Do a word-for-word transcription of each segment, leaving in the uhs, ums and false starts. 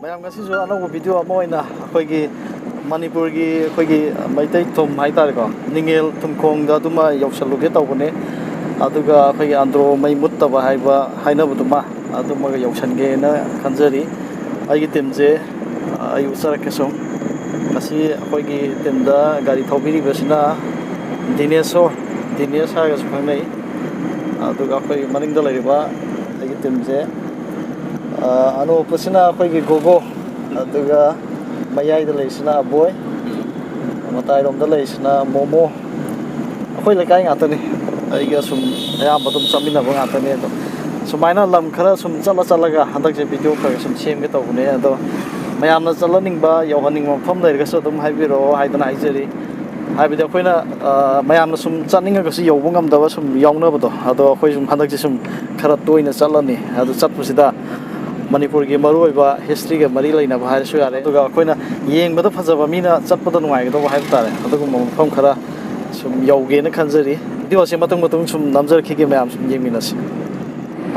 ꯃꯌꯥꯝ, ꯉꯁꯤꯁꯨ ꯑꯅꯧꯕ ꯚꯤꯗꯤꯑꯣ ꯑꯃ ꯑꯣꯏꯅ ꯑꯩꯈꯣꯏꯒꯤ ꯃꯅꯤꯄꯨꯔꯒꯤ ꯑꯩꯈꯣꯏꯒꯤ ꯃꯩꯇꯩ ꯊꯨꯝ ꯍꯥꯏꯇꯥꯔꯦꯀꯣ, ꯅꯤꯡꯉꯦꯜ ꯊꯨꯝꯈꯣꯡꯗ ꯑꯗꯨꯃ ꯌꯧꯁꯜꯂꯨꯒꯦ ꯇꯧꯕꯅꯦ꯫ ꯑꯗꯨꯒ ꯑꯩꯈꯣꯏꯒꯤ ꯑꯟꯗ꯭ꯔꯣ ꯃꯩ ꯃꯨꯠꯇꯕ ꯍꯥꯏꯕ ꯍꯥꯏꯅꯕꯗꯨꯃ ꯑꯗꯨꯃꯒ ꯌꯧꯁꯟꯒꯦꯅ ꯈꯟꯖꯔꯤ꯫ ꯑꯩꯒꯤ ꯇꯤꯝꯁꯦ ꯑꯩ ꯎꯠꯆꯔꯛꯀꯦ ꯁꯨꯝ꯫ ꯉꯁꯤ ꯑꯩꯈꯣꯏꯒꯤ ꯇꯤꯝꯗ ꯒꯥꯔꯤ ꯊꯧꯕꯤꯔꯤꯕꯁꯤꯅ ꯗꯤꯅꯦꯁꯣꯔ, ꯗꯤꯅꯦꯁ ꯍꯥꯏꯔꯒꯁꯨ ꯈꯪꯅꯩ꯫ ꯑꯗꯨꯒ ꯑꯩꯈꯣꯏꯒꯤ ꯃꯅꯤꯡꯗ ꯂꯩꯔꯤꯕ ꯑꯩꯒꯤ ꯇꯤꯝꯁꯦ, ꯑ, ꯑꯅꯣꯞꯄꯁꯤꯅ ꯑꯩꯈꯣꯏꯒꯤ ꯒꯣꯒꯣ, ꯑꯗꯨꯒ ꯃꯌꯥꯏꯗ ꯂꯩꯔꯤꯁꯤꯅ ꯑꯕꯣꯏ, ꯃꯇꯥꯏꯔꯣꯝꯗ ꯂꯩꯔꯤꯁꯤꯅ ꯃꯣꯃꯣ꯫ ꯑꯩꯈꯣꯏ ꯂꯩꯀꯥꯏ ꯉꯥꯛꯇꯅꯤ, ꯑꯩꯒ ꯁꯨꯝ ꯑꯌꯥꯝꯕ ꯑꯗꯨꯝ ꯆꯠꯃꯤꯟꯅꯕ ꯉꯥꯛꯇꯅꯤ꯫ ꯑꯗꯣ ꯁꯨꯃꯥꯏꯅ ꯂꯝ ꯈꯔ ꯁꯨꯝ ꯆꯠꯂ ꯆꯠꯂꯒ ꯍꯟꯗꯛꯁꯦ ꯚꯤꯗꯤꯑꯣ ꯈꯔ ꯁꯨꯝ ꯁꯦꯝꯒꯦ ꯇꯧꯕꯅꯦ꯫ ꯑꯗꯣ ꯃꯌꯥꯝꯅ ꯆꯠꯍꯟꯅꯤꯡꯕ, ꯌꯧꯍꯟꯅꯤꯡꯕ ꯃꯐꯝ ꯂꯩꯔꯒꯁꯨ ꯑꯗꯨꯝ ꯍꯥꯏꯕꯤꯔꯛꯑꯣ ꯍꯥꯏꯗꯅ ꯍꯥꯏꯖꯔꯤ꯫ ꯍꯥꯏꯕꯗꯤ ꯑꯩꯈꯣꯏꯅ, ꯑ, ꯃꯌꯥꯝꯅ ꯁꯨꯝ ꯆꯠꯅꯤꯡꯉꯒꯁꯨ ꯌꯧꯕ ꯉꯝꯗꯕ ꯁꯨꯝ ꯌꯥꯎꯅꯕꯗꯣ, ꯑꯗꯣ ꯑꯩꯈꯣꯏ ꯁꯨꯝ ꯍꯟꯗꯛꯁꯦ ꯁꯨꯝ ꯈꯔ ꯇꯣꯏꯅ ꯆꯠꯂꯅꯤ꯫ ꯑꯗꯨ ꯆꯠꯄꯁꯤꯗ ꯃꯅꯤꯄꯨꯔꯒꯤ ꯃꯔꯨꯑꯣꯏꯕ ꯍꯤꯁꯇ꯭ꯔꯤꯒ ꯃꯔꯤ ꯂꯩꯅꯕ ꯍꯥꯏꯔꯁꯨ ꯌꯥꯔꯦ, ꯑꯗꯨꯒ ꯑꯩꯈꯣꯏꯅ ꯌꯦꯡꯕꯗ ꯐꯖꯕ, ꯃꯤꯅ ꯆꯠꯄꯗ ꯅꯨꯡꯉꯥꯏꯒꯗꯧꯕ ꯍꯥꯏꯕ ꯇꯥꯔꯦ, ꯑꯗꯨꯒꯨꯝꯕ ꯃꯐꯝ ꯈꯔ ꯁꯨꯝ ꯌꯧꯒꯦꯅ ꯈꯟꯖꯔꯤ꯫ ꯚꯤꯗꯤꯑꯣꯁꯦ ꯃꯇꯨꯡ ꯃꯇꯨꯡ ꯁꯨꯝ ꯅꯝꯖꯔꯛꯈꯤꯒꯦ, ꯃꯌꯥꯝ ꯁꯨꯝ ꯌꯦꯡꯃꯤꯟꯅꯁꯤ꯫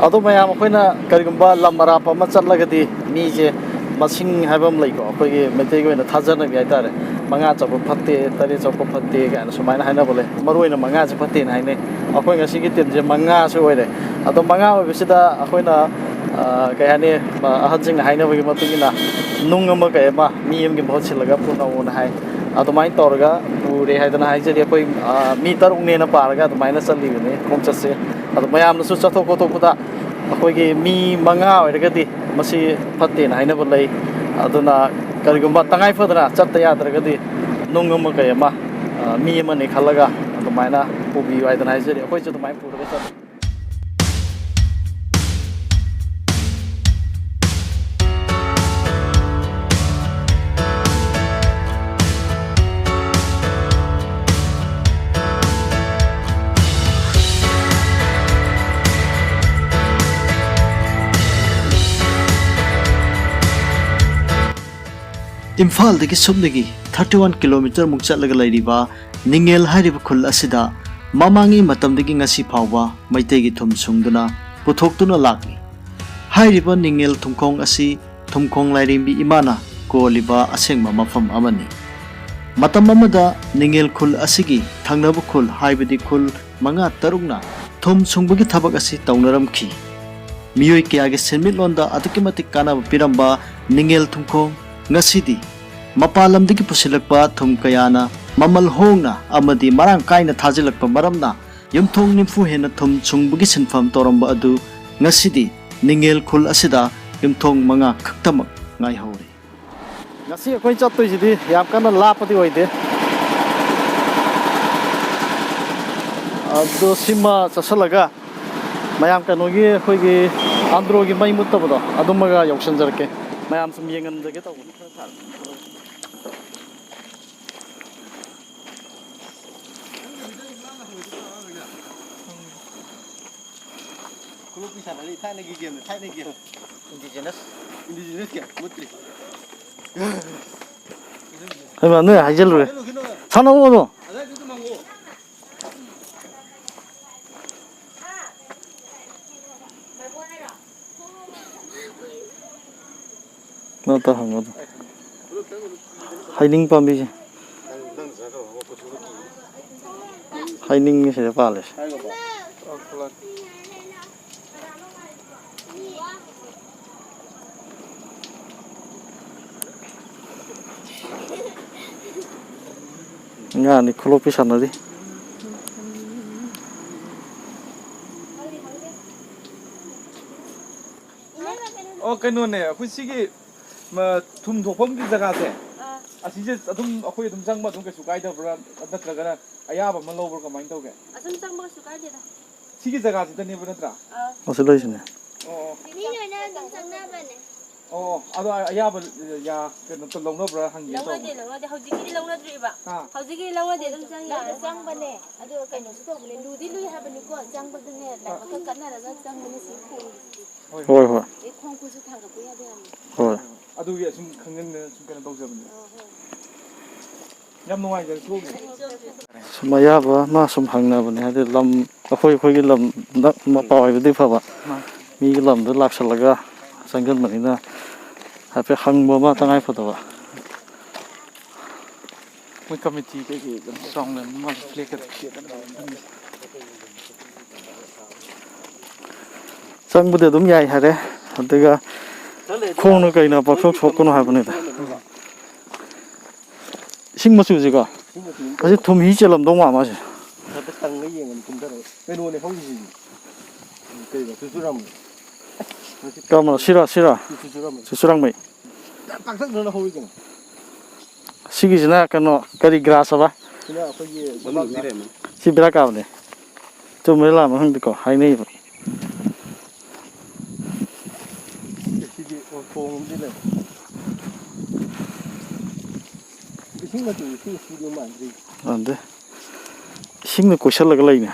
ꯑꯗꯣ ꯃꯌꯥꯝ, ꯑꯩꯈꯣꯏꯅ ꯀꯔꯤꯒꯨꯝꯕ ꯂꯝ ꯑꯔꯥꯞꯄ ꯑꯃ ꯆꯠꯂꯒꯗꯤ ꯃꯤꯁꯦ ꯃꯁꯤꯡ ꯍꯥꯏꯕ ꯑꯃ ꯂꯩꯀꯣ, ꯑꯩꯈꯣꯏꯒꯤ ꯃꯩꯇꯩꯒꯤ ꯑꯣꯏꯅ ꯊꯥꯖꯅꯕꯤ ꯍꯥꯏꯇꯥꯔꯦ꯫ ꯃꯉꯥ ꯆꯠꯄ ꯐꯠꯇꯦ, ꯇꯔꯦꯠ ꯆꯠꯄ ꯐꯠꯇꯦ ꯀꯥꯏꯅ ꯁꯨꯃꯥꯏꯅ ꯍꯥꯏꯅꯕ ꯂꯩ꯫ ꯃꯔꯨ ꯑꯣꯏꯅ ꯃꯉꯥꯁꯦ ꯐꯠꯇꯦꯅ ꯍꯥꯏꯅꯩ꯫ ꯑꯩꯈꯣꯏ ꯉꯁꯤꯒꯤ ꯇꯤꯝꯁꯦ ꯃꯉꯥꯁꯨ ꯑꯣꯏꯔꯦ꯫ ꯑꯗꯣ ꯃꯉꯥ ꯑꯣꯏꯕꯁꯤꯗ ꯑꯩꯈꯣꯏꯅ, ꯑ, ꯀꯩ ꯍꯥꯏꯅꯤ, ꯑ, ꯑꯍꯟꯁꯤꯡꯅ ꯍꯥꯏꯅꯕꯒꯤ ꯃꯇꯨꯡ ꯏꯟꯅ ꯅꯨꯡ ꯑꯃ ꯀꯩ ꯑꯃ ꯃꯤ ꯑꯃꯒꯤ ꯃꯍꯨꯠ ꯁꯤꯜꯂꯒ ꯄꯨꯅꯧꯅ ꯍꯥꯏ꯫ ꯑꯗꯨꯃꯥꯏꯅ ꯇꯧꯔꯒ ꯄꯨꯔꯦ ꯍꯥꯏꯗꯅ ꯍꯥꯏꯖꯔꯤ꯫ ꯑꯩꯈꯣꯏ, ꯑ, ꯃꯤ ꯇꯔꯨꯛꯅꯦꯅ ꯄꯥꯔꯒ ꯑꯗꯨꯃꯥꯏꯅ ꯆꯠꯂꯤꯕꯅꯤ ꯈꯣꯡꯆꯠꯁꯦ꯫ ꯑꯗꯣ ꯃꯌꯥꯝꯅꯁꯨ ꯆꯠꯊꯣꯛ ꯈꯣꯠꯇꯣꯛꯄꯗ ꯑꯩꯈꯣꯏꯒꯤ ꯃꯤ ꯃꯉꯥ ꯑꯣꯏꯔꯒꯗꯤ ꯃꯁꯤ ꯐꯠꯇꯦꯅ ꯍꯥꯏꯅꯕ ꯂꯩ꯫ ꯑꯗꯨꯅ ꯀꯔꯤꯒꯨꯝꯕ ꯇꯉꯥꯏ ꯐꯗꯅ ꯆꯠꯇ ꯌꯥꯗ꯭ꯔꯒꯗꯤ ꯅꯨꯡ ꯑꯃ ꯀꯩ ꯑꯃ, ꯑ, ꯃꯤ ꯑꯃꯅꯤ ꯈꯜꯂꯒ ꯑꯗꯨꯃꯥꯏꯅ ꯄꯨꯕꯤꯌꯨ ꯍꯥꯏꯗꯅ ꯍꯥꯏꯖꯔꯤ꯫ ꯑꯩꯈꯣꯏꯁꯨ ꯑꯗꯨꯃꯥꯏꯅ ꯄꯨꯔꯒ ꯆꯠꯂꯤ꯫ ꯏꯝꯐꯥꯜꯗꯒꯤ ꯁꯨꯞꯅꯒꯤ ꯊꯥꯔꯇꯤ ꯋꯥꯟ ꯀꯤꯂꯣꯃꯤꯇꯔꯃꯨꯛ ꯆꯠꯂꯒ ꯂꯩꯔꯤꯕ ꯅꯤꯡꯉꯦꯜ ꯍꯥꯏꯔꯤꯕ ꯈꯨꯜ ꯑꯁꯤꯗ ꯃꯃꯥꯡꯉꯩ ꯃꯇꯝꯗꯒꯤ ꯉꯁꯤ ꯐꯥꯎꯕ ꯃꯩꯇꯩꯒꯤ ꯊꯨꯝ ꯁꯨꯡꯗꯨꯅ ꯄꯨꯊꯣꯛꯇꯨꯅ ꯂꯥꯛꯂꯤ꯫ ꯍꯥꯏꯔꯤꯕ ꯅꯤꯡꯉꯦꯜ ꯊꯨꯝꯈꯣꯡ ꯑꯁꯤ ꯊꯨꯝꯈꯣꯡ ꯂꯥꯏꯔꯦꯝꯕꯤ ꯏꯃꯥꯅ ꯀꯣꯜꯂꯤꯕ ꯑꯁꯦꯡꯕ ꯃꯐꯝ ꯑꯃꯅꯤ꯫ ꯃꯇꯝ ꯑꯃꯗ ꯅꯤꯡꯉꯦꯜ ꯈꯨꯜ ꯑꯁꯤꯒꯤ ꯊꯪꯅꯕ ꯈꯨꯜ, ꯍꯥꯏꯕꯗꯤ ꯈꯨꯜ ꯃꯉꯥ ꯇꯔꯨꯛꯅ ꯊꯨꯝ ꯁꯨꯡꯕꯒꯤ ꯊꯕꯛ ꯑꯁꯤ ꯇꯧꯅꯔꯝꯈꯤ꯫ ꯃꯤꯑꯣꯏ ꯀꯌꯥꯒꯤ ꯁꯦꯟꯃꯤꯠꯂꯣꯟꯗ ꯑꯗꯨꯛꯀꯤ ꯃꯇꯤꯛ ꯀꯥꯟꯅꯕ ꯄꯤꯔꯝꯕ ꯅꯤꯡꯉꯦꯜ ꯊꯨꯝꯈꯣꯡ ꯉꯁꯤꯗꯤ ꯃꯄꯥꯟ ꯂꯝꯗꯒꯤ ꯄꯨꯁꯤꯜꯂꯛꯄ ꯊꯨꯝ ꯀꯌꯥꯅ ꯃꯃꯜ ꯍꯣꯡꯅ ꯑꯃꯗꯤ ꯃꯔꯥꯡ ꯀꯥꯏꯅ ꯊꯥꯖꯤꯜꯂꯛꯄ ꯃꯔꯝꯅ ꯌꯨꯝꯊꯣꯡ ꯅꯤꯐꯨ ꯍꯦꯟꯅ ꯊꯨꯝ ꯁꯨꯡꯕꯒꯤ ꯁꯤꯟꯐꯝ ꯇꯧꯔꯝꯕ ꯑꯗꯨ ꯉꯁꯤꯗꯤ ꯅꯤꯡꯉꯦꯜ ꯈꯨꯜ ꯑꯁꯤꯗ ꯌꯨꯝꯊꯣꯡ ꯃꯉꯥ ꯈꯛꯇꯃꯛ ꯉꯥꯏꯍꯧꯔꯦ꯫ ꯉꯁꯤ ꯑꯩꯈꯣꯏ ꯆꯠꯇꯣꯏꯁꯤꯗꯤ ꯌꯥꯝ ꯀꯟꯅ ꯂꯥꯞꯄꯗꯤ ꯑꯣꯏꯗꯦ꯫ ꯑꯗꯣ ꯁꯤꯃ ꯆꯠꯁꯤꯜꯂꯒ ꯃꯌꯥꯝ ꯀꯩꯅꯣꯒꯤ, ꯑꯩꯈꯣꯏꯒꯤ ꯑꯟꯗ꯭ꯔꯣꯒꯤ ꯃꯩ ꯃꯨꯠꯇꯕꯗꯣ, ꯑꯗꯨꯃꯒ ꯌꯧꯁꯟꯖꯔꯛꯀꯦ꯫ ꯃꯌꯥꯝ ꯁꯨꯝ ꯌꯦꯡꯍꯟꯖꯒꯦ ꯇꯧꯕꯅꯤ꯫ ꯈꯨꯂꯣꯛꯄꯤ ꯁꯥꯟꯅꯔꯤ, ꯊꯥꯏꯅꯒꯤ ꯒꯦꯝꯅꯤ, ꯊꯥꯏꯅꯒꯤ ꯒꯦꯝ꯫ ꯏꯟꯗꯤꯖꯤꯅꯁ꯫ ꯏꯟꯗꯤꯖꯤꯅꯁ ꯒꯦꯝ, ꯃꯨꯠꯇ꯭ꯔꯤ꯫ ꯍꯩꯃꯥ, ꯅꯣꯏ ꯍꯥꯏꯖꯜꯂꯨꯔꯦ꯫ ꯁꯥꯟꯅꯧ ꯑꯗꯣ꯫ ꯑꯗꯥꯏꯗꯨꯗ ꯃꯥꯡꯉꯣ꯫ ꯅꯠꯇ ꯍꯪꯉꯣ ꯑꯗꯨ꯫ ꯍꯩꯅꯤꯡ ꯄꯥꯝꯕꯤꯁꯦ꯫ ꯍꯩꯅꯤꯡ ꯁꯤꯗ ꯄꯥꯜꯂꯤꯁꯦ꯫ ꯉꯥꯅꯤ ꯈꯨꯂꯣꯛꯄꯤ ꯁꯥꯟꯅꯔꯤ꯫ ꯑꯣ, ꯀꯩꯅꯣꯅꯦ, ꯑꯩꯈꯣꯏ ꯁꯤꯒꯤ, ꯃ, ꯊꯨꯝ ꯊꯣꯛꯐꯝꯒꯤ ꯖꯒꯥꯁꯦ, ꯑꯥ꯫ ꯑꯁꯤꯁꯦ ꯑꯗꯨꯝ ꯑꯩꯈꯣꯏ ꯑꯗꯨꯝ ꯆꯪꯕ ꯑꯗꯨꯝ ꯀꯩꯁꯨ ꯀꯥꯏꯗꯕ꯭ꯔꯥ, ꯅꯠꯇ꯭ꯔꯒꯅ ꯑꯌꯥꯕ ꯑꯃ ꯂꯧꯕ꯭ꯔꯥ, ꯀꯃꯥꯏꯅ ꯇꯧꯒꯦ? ꯑꯗꯨꯝ ꯆꯪꯕ ꯀꯩꯁꯨ ꯀꯥꯏꯗꯦꯗ꯫ ꯁꯤꯒꯤ ꯖꯒꯥꯁꯤꯗꯅꯦꯕ ꯅꯠꯇ꯭ꯔꯥ? ꯑꯥ꯫ ꯑꯁꯤ ꯂꯩꯁꯤꯅꯦ꯫ ꯑꯣ, ꯑꯣ꯫ ꯃꯤ ꯂꯣꯏꯅ ꯑꯗꯨꯝ ꯆꯪꯅꯕꯅꯦ꯫ ꯑꯣ, ꯑꯗꯣ ꯑꯌꯥꯕ, ꯌꯥ-, ꯀꯩꯅꯣ ꯇꯧ-, ꯂꯧꯅꯕ꯭ꯔꯥ ꯍꯪꯒꯦ ꯂꯧꯅꯗꯦ, ꯇꯧꯕꯅꯦ꯫ ꯂꯧꯅꯗꯦ꯫ ꯍꯧꯖꯤꯛꯀꯤꯗꯤ ꯂꯧꯅꯗ꯭ꯔꯤꯕ꯫ ꯑꯥ꯫ ꯍꯧꯖꯤꯛꯀꯤꯗꯤ ꯂꯧꯅꯗꯦ, ꯑꯗꯨꯝ ꯆꯪ ꯌꯥꯔꯦ꯫ ꯆꯪꯕꯅꯦ꯫ ꯑꯗꯣ ꯀꯩꯅꯣꯁꯨ ꯇꯧꯕꯅꯦ, ꯂꯨꯗꯤ ꯂꯨꯏ ꯍꯥꯏꯕꯅꯤꯀꯣ, ꯆꯪꯕꯗꯅꯦ, ꯂꯥꯏꯕꯛꯀ ꯀꯠꯅꯔꯒ ꯆꯪꯕꯅꯦ, ꯁꯤ ꯈꯣꯡꯁꯤꯗꯤ꯫ ꯍꯣꯏ, ꯍꯣꯏ꯫ ꯑꯗꯩ ꯈꯣꯡ ꯈꯨꯠꯁꯨ ꯊꯥꯡꯒꯠꯄ ꯌꯥꯗꯦ ꯍꯥꯏꯕꯅꯤ꯫ ꯍꯣꯏ꯫ ꯑꯗꯨꯒꯤ ꯑꯁꯨꯝ ꯈꯪꯖꯤꯟꯗꯅ ꯁꯨꯝ ꯀꯩꯅꯣ ꯇꯧꯖꯕꯅꯦ꯫ ꯑꯣ, ꯍꯣꯏ꯫ ꯌꯥꯝ ꯅꯨꯡꯉꯥꯏꯖꯔꯦ, ꯊꯣꯛꯎꯒꯦ꯫ ꯁꯨꯝ ꯑꯌꯥꯕ ꯑꯃ ꯁꯨꯝ ꯍꯪꯅꯕꯅꯦ, ꯍꯥꯏꯗꯤ ꯂꯝ, ꯑꯩꯈꯣꯏ, ꯑꯩꯈꯣꯏꯒꯤ ꯂꯝ ꯅꯛ-, ꯃꯄꯥ ꯑꯣꯏꯕꯗꯤ ꯐꯕ, ꯃꯥꯅꯤ꯫ ꯃꯤꯒꯤ ꯂꯝꯗ ꯂꯥꯛꯁꯜꯂꯒ ꯆꯪꯁꯤꯟꯕꯅꯤꯅ ꯍꯥꯏꯐꯦꯠ ꯍꯪꯕ ꯑꯃ ꯇꯉꯥꯏ ꯐꯗꯕ꯫ ꯃꯣꯏ ꯀꯃꯤꯇꯤ ꯀꯩꯀꯩ ꯑꯗꯨꯝ ꯆꯥꯎꯅ ꯑꯗꯨꯝ ꯃꯥꯒꯤ ꯐ꯭ꯂꯦꯛꯀ ꯊꯦꯠꯂꯒ ꯑꯗꯨꯝ ꯆꯪꯕꯗꯤ ꯑꯗꯨꯝ ꯌꯥꯏ ꯍꯥꯏꯔꯦ꯫ ꯑꯗꯨꯒ ꯈꯣꯡꯅ ꯀꯩꯅ ꯄꯪꯁꯣꯛ ꯁꯣꯛꯀꯅꯨ ꯍꯥꯏꯕꯅꯤꯗ꯫ ꯏꯁꯤꯡ ꯃꯆꯨꯁꯤꯀꯣ, ꯑꯁꯤ ꯊꯨꯝꯍꯤ ꯆꯦꯜꯂꯝꯗꯧ ꯃꯥꯜꯂꯦ ꯃꯥꯁꯦ꯫ ꯍꯥꯏꯐꯦꯠ ꯇꯪꯉ ꯌꯦꯡꯉꯅꯤ ꯀꯨꯝꯊꯔꯒ꯫ ꯀꯩꯅꯣꯅꯦ ꯍꯧꯔꯤꯁꯤꯗꯤ꯫ ꯀꯩꯅꯣ ꯆꯨꯔꯆꯨꯔꯥꯃꯨꯛ꯫ ꯀꯔꯝꯕꯅꯣ? ꯁꯤꯔꯥ, ꯁꯤꯔꯥ? ꯆꯨꯔꯆꯨꯔꯥꯃꯨꯛ꯫ ꯆꯨꯔꯆꯨꯔꯥꯡꯃꯩ꯫ ꯌꯥꯝ ꯄꯥꯛꯇꯛꯅꯅ ꯍꯧꯔꯤ ꯀꯩꯅꯣ꯫ ꯁꯤꯒꯤꯁꯤꯅ ꯀꯩꯅꯣ, ꯀꯔꯤ ꯒ꯭ꯔꯥꯁ ꯍꯥꯏꯕ? ꯁꯤꯅ ꯑꯩꯈꯣꯏꯒꯤ ꯃꯅꯨꯡꯗ ꯂꯩꯔꯝꯃꯅꯤ꯫ ꯁꯤ ꯕꯦꯔꯥ ꯀꯥꯕꯅꯦ꯫ ꯆꯨꯝꯕꯩ ꯂꯥꯟꯕ ꯈꯪꯗꯦꯀꯣ, ꯍꯥꯏꯅꯩꯕ꯫ ꯁꯤꯗꯤ ꯊꯣꯡ ꯑꯃꯗꯤ ꯂꯩ꯫ ꯏꯁꯤꯡ ꯃꯆꯨ, ꯏꯁꯤꯡ ꯁꯤꯗꯤ ꯃꯥꯟꯗ꯭ꯔꯤ꯫ ꯃꯥꯟꯗꯦ꯫ ꯏꯁꯤꯡꯅ ꯀꯣꯏꯁꯜꯂꯒ ꯂꯩꯅꯦ꯫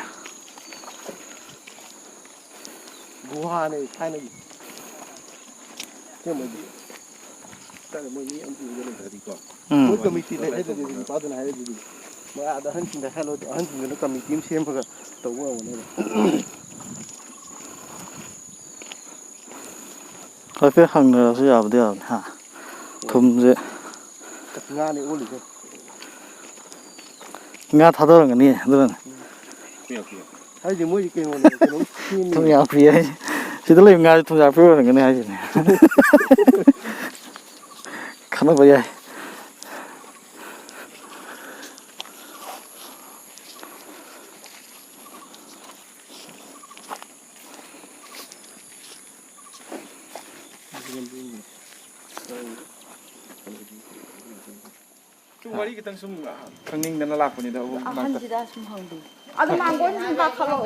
ꯒꯨꯍꯥꯅꯦ ꯊꯥꯏꯅꯒꯤ꯫ ꯑꯁꯦꯡꯕꯩꯗꯤ꯫ ꯈꯔ ꯃꯣꯏ ꯃꯤ ꯑꯝꯇ ꯎꯗ ꯂꯩꯇ꯭ꯔꯗꯤꯀꯣ꯫ ꯎꯝ꯫ ꯃꯣꯏ ꯀꯃꯤꯇꯤ ꯂꯩ ꯍꯥꯏꯗꯨꯗꯤ, ꯅꯨꯄꯥꯗꯨꯅ ꯍꯥꯏꯔꯤꯗꯨꯗꯤ꯫ ꯃꯣꯏ ꯑꯥꯗ ꯑꯍꯟꯁꯤꯡꯗ ꯍꯥꯏꯍꯜꯂꯣ, ꯑꯍꯟꯁꯤꯡꯗꯨꯅ ꯀꯃꯤꯇꯤ ꯑꯃ ꯁꯦꯝꯃꯒ ꯇꯧꯕ ꯑꯣꯏꯔꯝꯒꯅꯦꯕ꯫ ꯍꯥꯏꯐꯦꯠ ꯍꯪꯅꯔꯁꯨ ꯌꯥꯕꯨꯗꯤ ꯌꯥꯕꯅꯤ, ꯍꯥ? ꯊꯨꯝꯁꯦ꯫ ꯑꯁ, ꯉꯥꯅꯤ ꯑꯣꯜꯂꯤꯁꯦ꯫ ꯉꯥ ꯊꯥꯗꯔꯝꯒꯅꯤ, ꯑꯗꯨꯅꯅꯦ꯫ ꯍꯥꯏꯗꯤ ꯃꯣꯏꯗꯤ ꯀꯩꯅꯣꯅꯦ, ꯀꯩꯅꯣꯝ ꯁꯦꯝꯃꯤ꯫ ꯊꯨꯝꯌꯥꯛꯄꯤ ꯍꯥꯏꯁꯦ꯫ ꯁꯤꯗ ꯂꯩꯕ ꯉꯥꯁꯦ ꯊꯨꯝꯌꯥꯛꯄꯤ ꯑꯣꯏꯔꯝꯒꯅꯤ ꯍꯥꯏꯁꯤꯅꯦ꯫ ꯈꯟꯅꯕ ꯌꯥꯏ꯫ ꯁꯨꯝ ꯋꯥꯔꯤ ꯈꯤꯇꯪ ꯁꯨꯝ ꯈꯪꯅꯤꯡꯗꯅ ꯂꯥꯛꯄꯅꯤꯗ, ꯑꯕꯣꯛ ꯃꯅꯥꯛꯇ꯫ ꯑꯍꯟꯁꯤꯗ ꯁꯨꯝ ꯍꯪꯕꯤꯌꯨ꯫ ꯑꯗꯨ ꯃꯥꯡꯒꯣꯟ ꯁꯨꯝ ꯀꯥꯈꯠꯂꯛꯑꯣ꯫